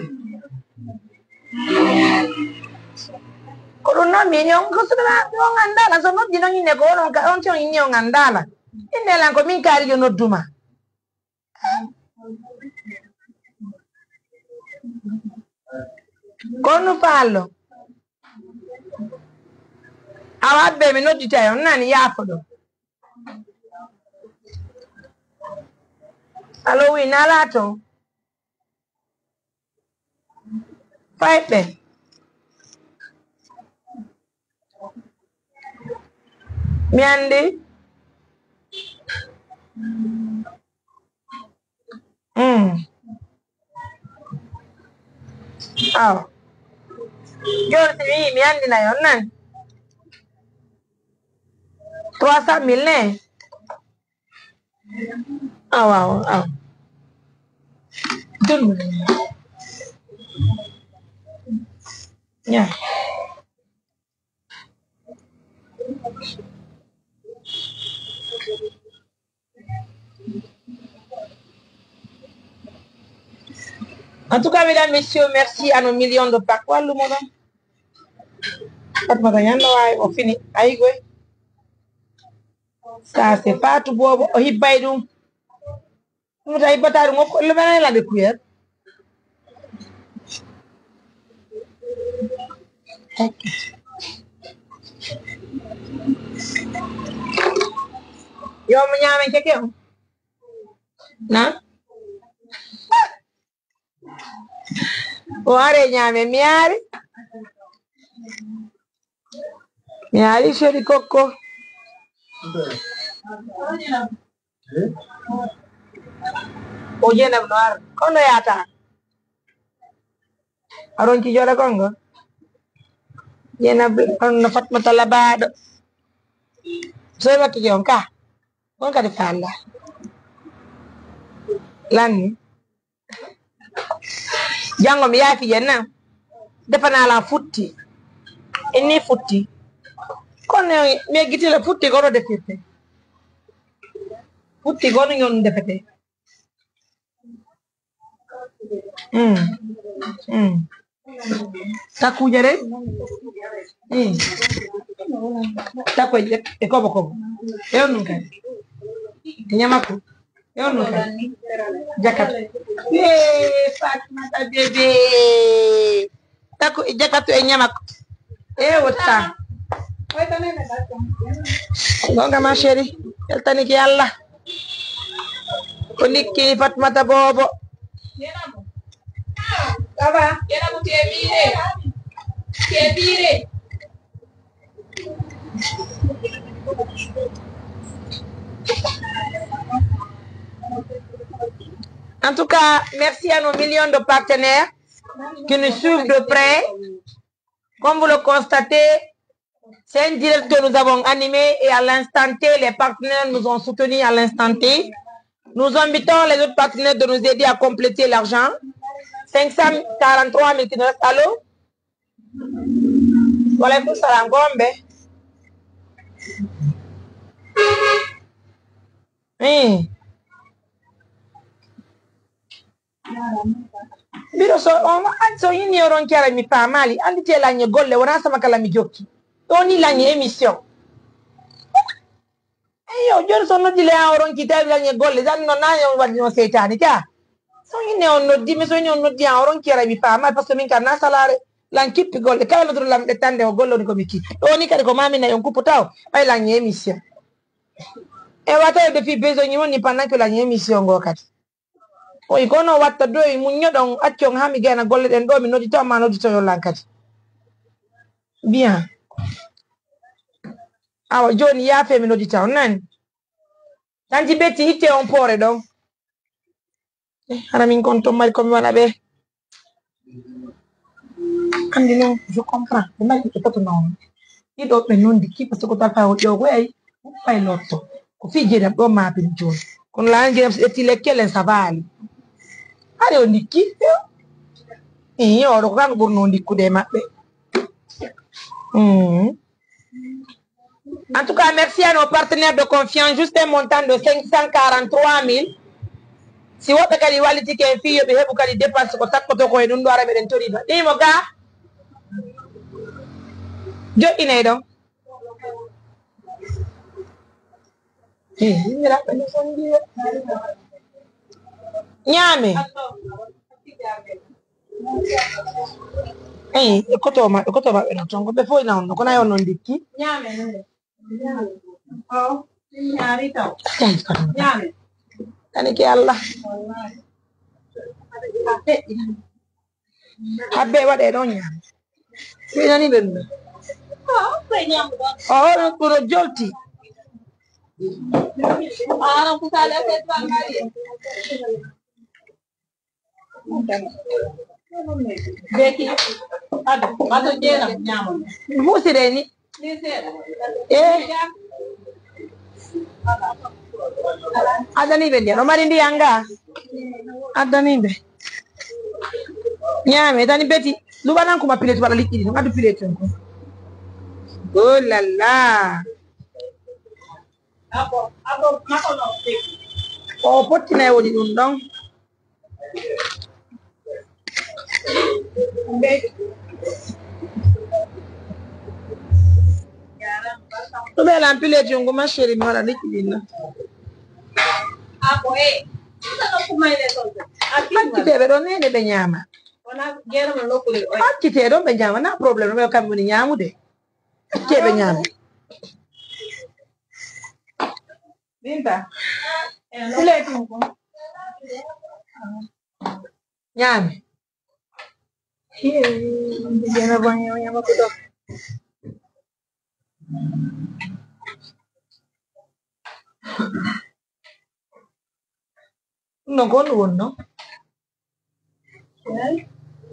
Ko ɗum noon mi ñon ko suɗa on anndaala so noddi noon inne ko onon ka on con inni on anndaala. Inne lan ko min kaari yo nodduma. Kono faallo. Awa abbe mi nodditay on nani yaafo ɗo. Allo, oui, naa laato. Fayɓe. Mi anndi. Mm. Aw. Jooni si mi yii, mi anndinay on nan. Trois cent mille ne? Aw, aw, aw. Dun. Ya. En tout cas, mesdames, messieurs, merci à nos millions de Pac. Wallu mo ɗon. Fatmata ñanno waawi o fini. Ayi goy. Ça, c'est Fatou Bobo. O hibbay ɗum. Ɗum ta hibbata ɗum. O ko le mena la de cuillère. Yo mo ñaamen keke on. Na? O are ñaamen, mi ari. Mi ari Seri Kokko. O Jenab no ar. Kono yaata. Aron ki jooɗa kongo. Jenab on no Fatmata Labaaɗo. Soy wakki on ka. On kadi faanda. Lanni. Janngo mi yaafi yen nan. Defanaa lan futti. Inni futti. Kono mi eggitila futti kono defirte. Futti kono ñon defete. Mm. Mm. Takkuuje ɗen. Mm. Takko e, e kobo kobo. E on nun kadi. E ñamako. E on nun kadi. Jakat. Ee, Fatimata bébé. Takko e jakatu e ñamako. E wotta. Gonga ma chérie. Weltanike Allah. Ko nikki Fatmata Bobo. Baba, kebire. Kebire. En tout cas, merci à nos millions de partenaires qui nous suivent de près. Comme vous le constatez, c'est un direct que nous avons animé et à l'instant T, les partenaires nous ont soutenus à l'instant T. Nous invitons les autres partenaires de nous aider à compléter l'argent. Cinq cent quarante-trois mille qui nous reste. Allô? Wa alaikum salam. Gombe. Eh. Mbiɗo so on, an so inni o ronki ara mi faamaali, anndite laŋŋe golle, wonaa sama kala mi jokki. Ɗoo ni laŋŋe émission. Eyyo, jooni so noddi le an o ronki tawi laŋŋe golle, tan no naani on waɗi no seytaani ka. So inni on noddi mi, so inni on noddi an o ronki ara mi faamaali, parce que min kam na salaare, lan kippi golle, kala nodduɗo lam ɗettande o golle woni ko mi ki. Ɗoo ni kadi ko maami nayi on kuppu taw, ɓay laŋŋe émission. E wata de fi besoin woni pendant que laŋŋe émission ngo kadi. Oy, kono watta doy, muññoɗon, accon haa mi gayna golle ɗen ɗoo, mi noddito, amma nodditoyon lan kadi. Bien. Awa, jooni yaafe mi noddita on, nani? Tanti Betti, itte on poore ɗon. Eh, hara min kon ton mari ko mi waɗa ɓe. Anndi non, je comprends. Ɓe mari ɓe toto non. Ɗiɗo ɓe nondi ki, parce que ko talfa o ƴogo ay, fay lotto. Ko fii jeedam ɗo maapin jooni. Kono laana jeedam si ƴetti lekkelen safaali. Hari o ndikki. Iyo, ɗo ko kanko ɓurno ndikkude e maɓɓe. Mm. En tout cas, merci à nos partenaires de confiance. Juste un montant de cinq cent quarante-trois mille. Si woɓɓe kadi wallitike en fii yo ɓe heɓu kadi dépense ko takkoto ko e ɗum ɗo ara meɗen tori ba. Ɗi mo ga. Joɗɗinay ɗon. Eh, yimɓe raɓɓe no songi. Ñaame. Eh, e koto ma-, e koto maɓɓe no ton ko ɓe fof na on, ko na on non ndikki. Ñaame. Ko ñaari taw. Ay, kono. Ñaame. Ani ke Allah. Habbe waɗe ɗon ñaama. Ɓe nani ɓe ɗum. O, oɗo, oɗo jolti. Beki, ado, ado jena, ñaama. Husire ni. Eh. Addani ɓe ndiyan, o mari ndiyan nga. Addani ɓe. Ñaame, tani beti. Luɓanan kuma pilet wala liƴƴi ɗin. Addu pilet on ko. Oh là là. O pottinay woni ɗum ɗon. Ɗum e lan pilet jungo ma chéri mi wala liƴƴi ɗin na. Accitee ɓe ɗon nene ɓe ñaama. Accitee ɗon ɓe ñaama na problème ɓe kamɓe woni ñaamude. Accitee ɓe ñaama. Binta. Pilet jungo. Ñaame. Hii, jana bon yo ñama ko ɗo. Non ko on wonno.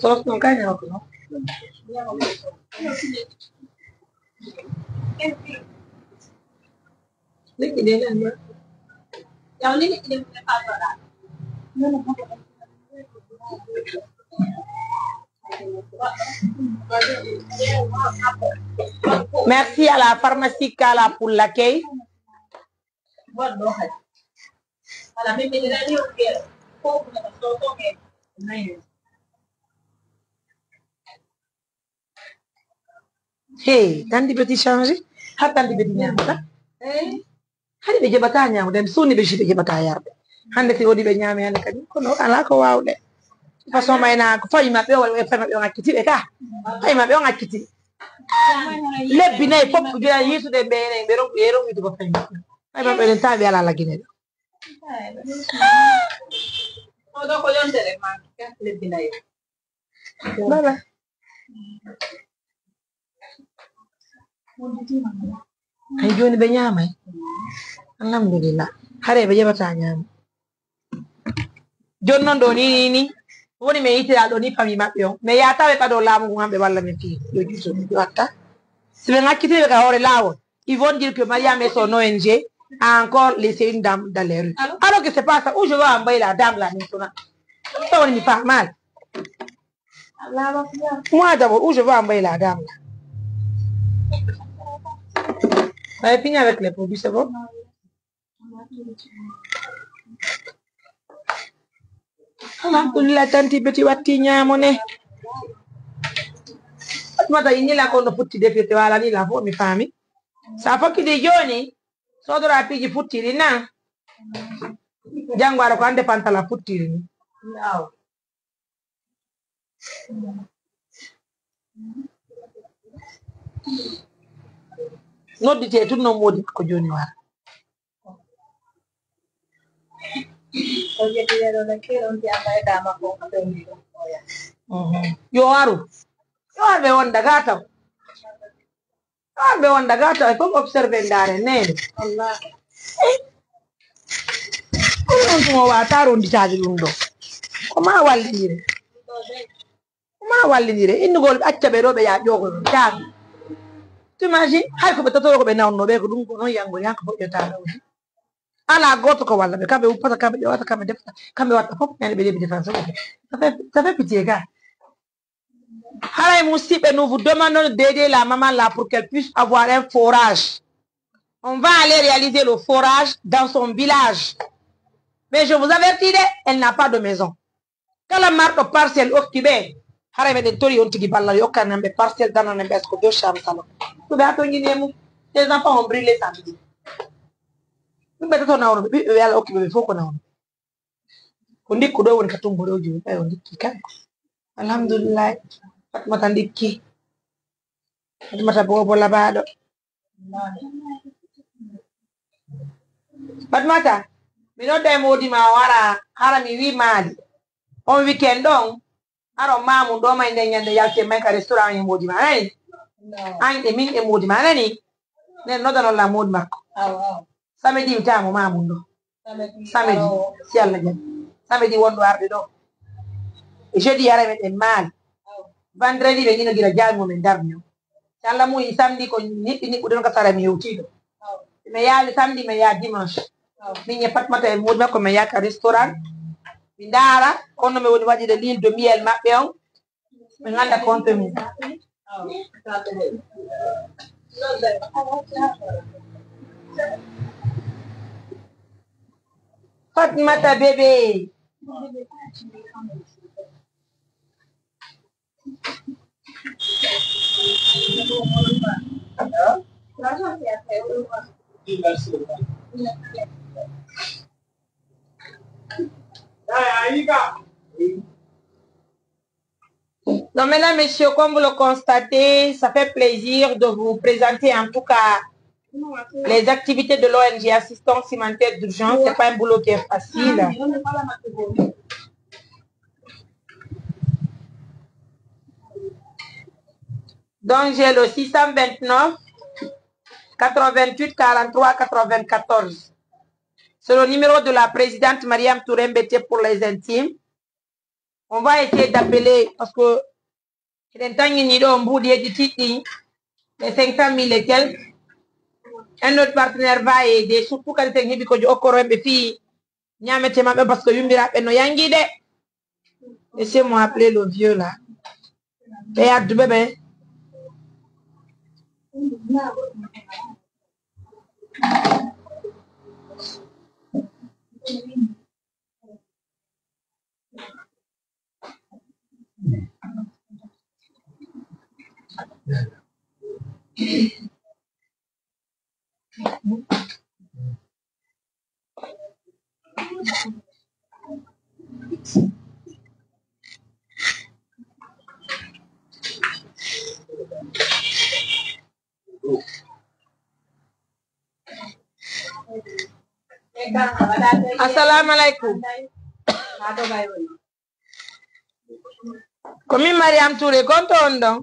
Sos non ka ñama ko ɗo. Merci à la pharmacie Kala pour l'accueil. Hey, tandi beti change. Ha tandi beti ñamata. Hari ɓe jaɓataa ñaamude, mi suuni ɓe si ɓe jaɓataa yarde. Hannde si woni ɓe ñaami hannde kadi, kono alaa ko waawɗe. Façon mayna ko fawi maɓɓe o waɗi, fawi maɓɓe on acciti ɓe ka. Fawi maɓɓe on acciti. Lebbi nayi fof ɓe yiitude ɓe ene ɓe ronku, ɓe ronku yiitugo fawi maɓɓe. Fawi maɓɓe ɗen tawi ɓe alaa laggine ɗo. Oɗo ko yontere ma, lebbi nayi. Baba. Hay jooni ɓe ñaamay. Alhamdulillah. Hare ɓe jaɓataa ñaama. Jooni non ɗo ni, ni, ni. Woni mi yitira ɗo ni fami maɓɓe on. Mais yaata ɓe ɓaɗo laamu ngun hamɓe walla min fii. Yo juuto, yo hatta. Si ɓe ŋakkitiri ɓe ka hoore laawol, ils vont dire que Mariam et son O N G a encore laissé une dame dans les rues. Alors que c'est pas ça. Où je vais envoyer la dame là maintenant. Ça, on me fait mal. Moi d'abord, où je vais envoyer la dame là? Vous avez fini avec les produits, c'est bon? Alhamdulillah, tanti beti watti ñaamo ne. Fatmata inni la ko no futti defirte wala ni la fo mi faami. Sa fokkiti jooni, sodora piiji futtiri na. Janngo ara ko hannde pantala futtiri ni. Nodditee tun non moodi ko jooni wara. Mhm. Yo aru. Yo aru ɓe wonda gaa taw. Yo aru ɓe wonda gaa taw. E fof observe ndaare nene. Wallaahi. Eh. Ko ɗum ɗum o waata ronditaade ɗum ɗo. Ko ma wallindire. Ko ma wallindire. Innugol acca ɓe ɗo ɓe yaa ƴoogo ɗum. Jaabi. Tu imagine, hay ko ɓe totoro ko ɓe nawno ɓe ko ɗum ko noon yango yanko fof ƴetta ɗo. Alaa gooto ko walla ɓe. Kamɓe uppata, kamɓe ƴewata, kamɓe defata, kamɓe watta fof ñande ɓe ɗeɓi défense. Ça fait, ça fait pitié ka. Haray musidɓe, nous vous demandons d'aider la maman là pour qu'elle puisse avoir un forage. On va aller réaliser le forage dans son village. Mais je vous avertis de, elle n'a pas de maison. Kala marɗo parcelle okki ɓe, haray meɗen tori on tigi ballal, yo okkan en ɓe parcelle, danan en ɓe est-ce que deux chambres salon. Ɗum ɓe a toñini e mum. Les enfants ont brûlé samedi. Ɗum ɓe toto nawno ɓe, ɓiɓɓe ɓe Allah okki ɓe, ɓe fof ko nawno. Ko ndikku ɗo woni ka tumbo ɗo jooni, ɓay o ndikki kanko. Alhamdulillahi. Fatmata ndikki. Fatmata boobo labaaɗo. Fatmata. Mi nodda e moodi ma o ara, hara mi wi maali. On weekend ɗon, hara on maamu ɗo may nden ñande yalte may ka restaurant e moodi ma, a nani? An e min e moodi ma, a nani? Nden noddanon la moodi makko. Samedi mi tawa mo maamu ɗo. Samedi, si Allah jaɓi. Samedi wonɗo arde ɗo. E jeudi hara meɗen maali. Vendredi ɓe ina gila jaango men darni on. Si Allah muyi samedi ko niɓɓi niɓɓude non ka sara mi hewtiiɗo. Mi yaali samedi, mi yaa dimanche. Min e Fatmata e moodi makko mi yaa ka restaurant. Mi ndaara, kono mi woni waɗude l'huile de miel maɓɓe on. Mi annda compte mum. Fatmata bébé. Donc, mesdames, messieurs, comme vous le constatez, ça fait plaisir de vous présenter en tout cas les activités de l'O N G Assistance Humanitaire d'Urgence. C'est pas un boulot qui est facile. Donc, j'ai le six cent vingt-neuf, quatre-vingt-huit, quarante-trois, quatre-vingt-quatorze. C'est le numéro de la présidente Mariam Touré Mbete pour les intimes. On va essayer d'appeler parce que eɗen tanngini ɗo mbuuɗi hedditiiɗi, les cinq cent mille et quelques. Un autre partenaire va aider, surtout kadi sen heɓi ko okkoro en ɓe fii ñaamete maɓɓe, parce que yummbiraaɓe no yangi de. Laissez-moi appeler le vieux là. Ɓe addu ɓe ɓe. Assalamu alaikum. Ko min Mariam Touré, ko on to on ɗon?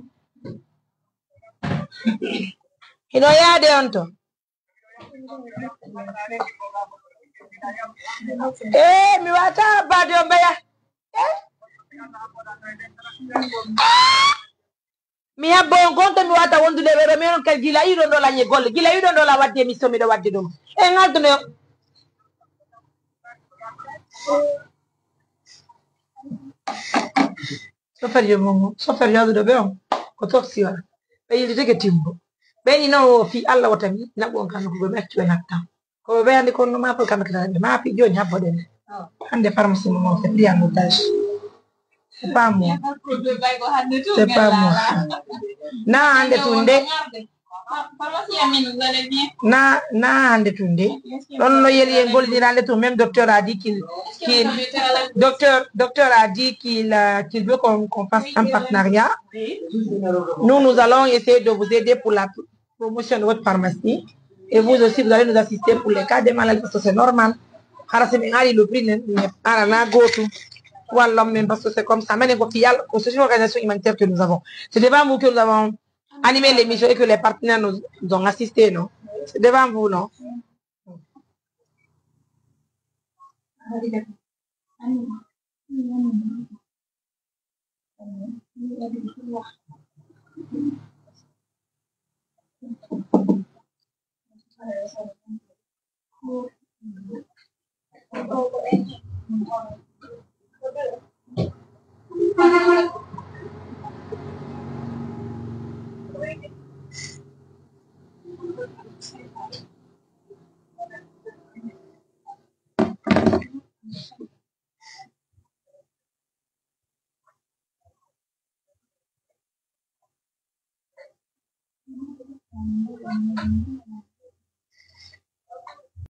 Hino yaade on to? Eh, mi wata abbaade on ɓeya. Eh? Ah! Mi habbo on kon to mi wata wondude ɓe ɗo, mi on kadi gila iɗon ɗo lañe golle. Gila iɗon ɗo la wadde émission miɗo wadde ɗum. En ngalduno. Chauffeur yo momo, chauffeur yo ɗo ɓe on. Ko taxi wala. Ɓe yildi tege timbo. Ɓe ni no fi Allah wota mi naɓu on kan ko ɓe accu ɓe nattan. Ko ɓe andi kon no ma ko kamɓe kala ɓe ma fi joni habbo ɗen. Hande pharmacie mo c'est pris en otage. C'est pas moi. C'est pas moi. Na hande tunde. Na, na hande tunde. Ɗon no yeli en gollidira hande tun, même docteur a dit qu'il, qu'il, docteur, docteur a dit qu'il, euh, qu'il veut qu'on, qu'on fasse un partenariat. Nous, nous allons essayer de vous aider pour la promotion de votre pharmacie. Et vous aussi, vous allez nous assister pour les cas de maladies, parce que c'est normal. Hara si min ari le prix, ne, ne, ara na gotu. Wallon min, parce que c'est comme ça. Menen ko fiyal, ko c'est une organisation humanitaire que nous avons. C'est devant vous que nous avons animé l'émission et que les partenaires nous ont assistés, non? C'est devant vous, non?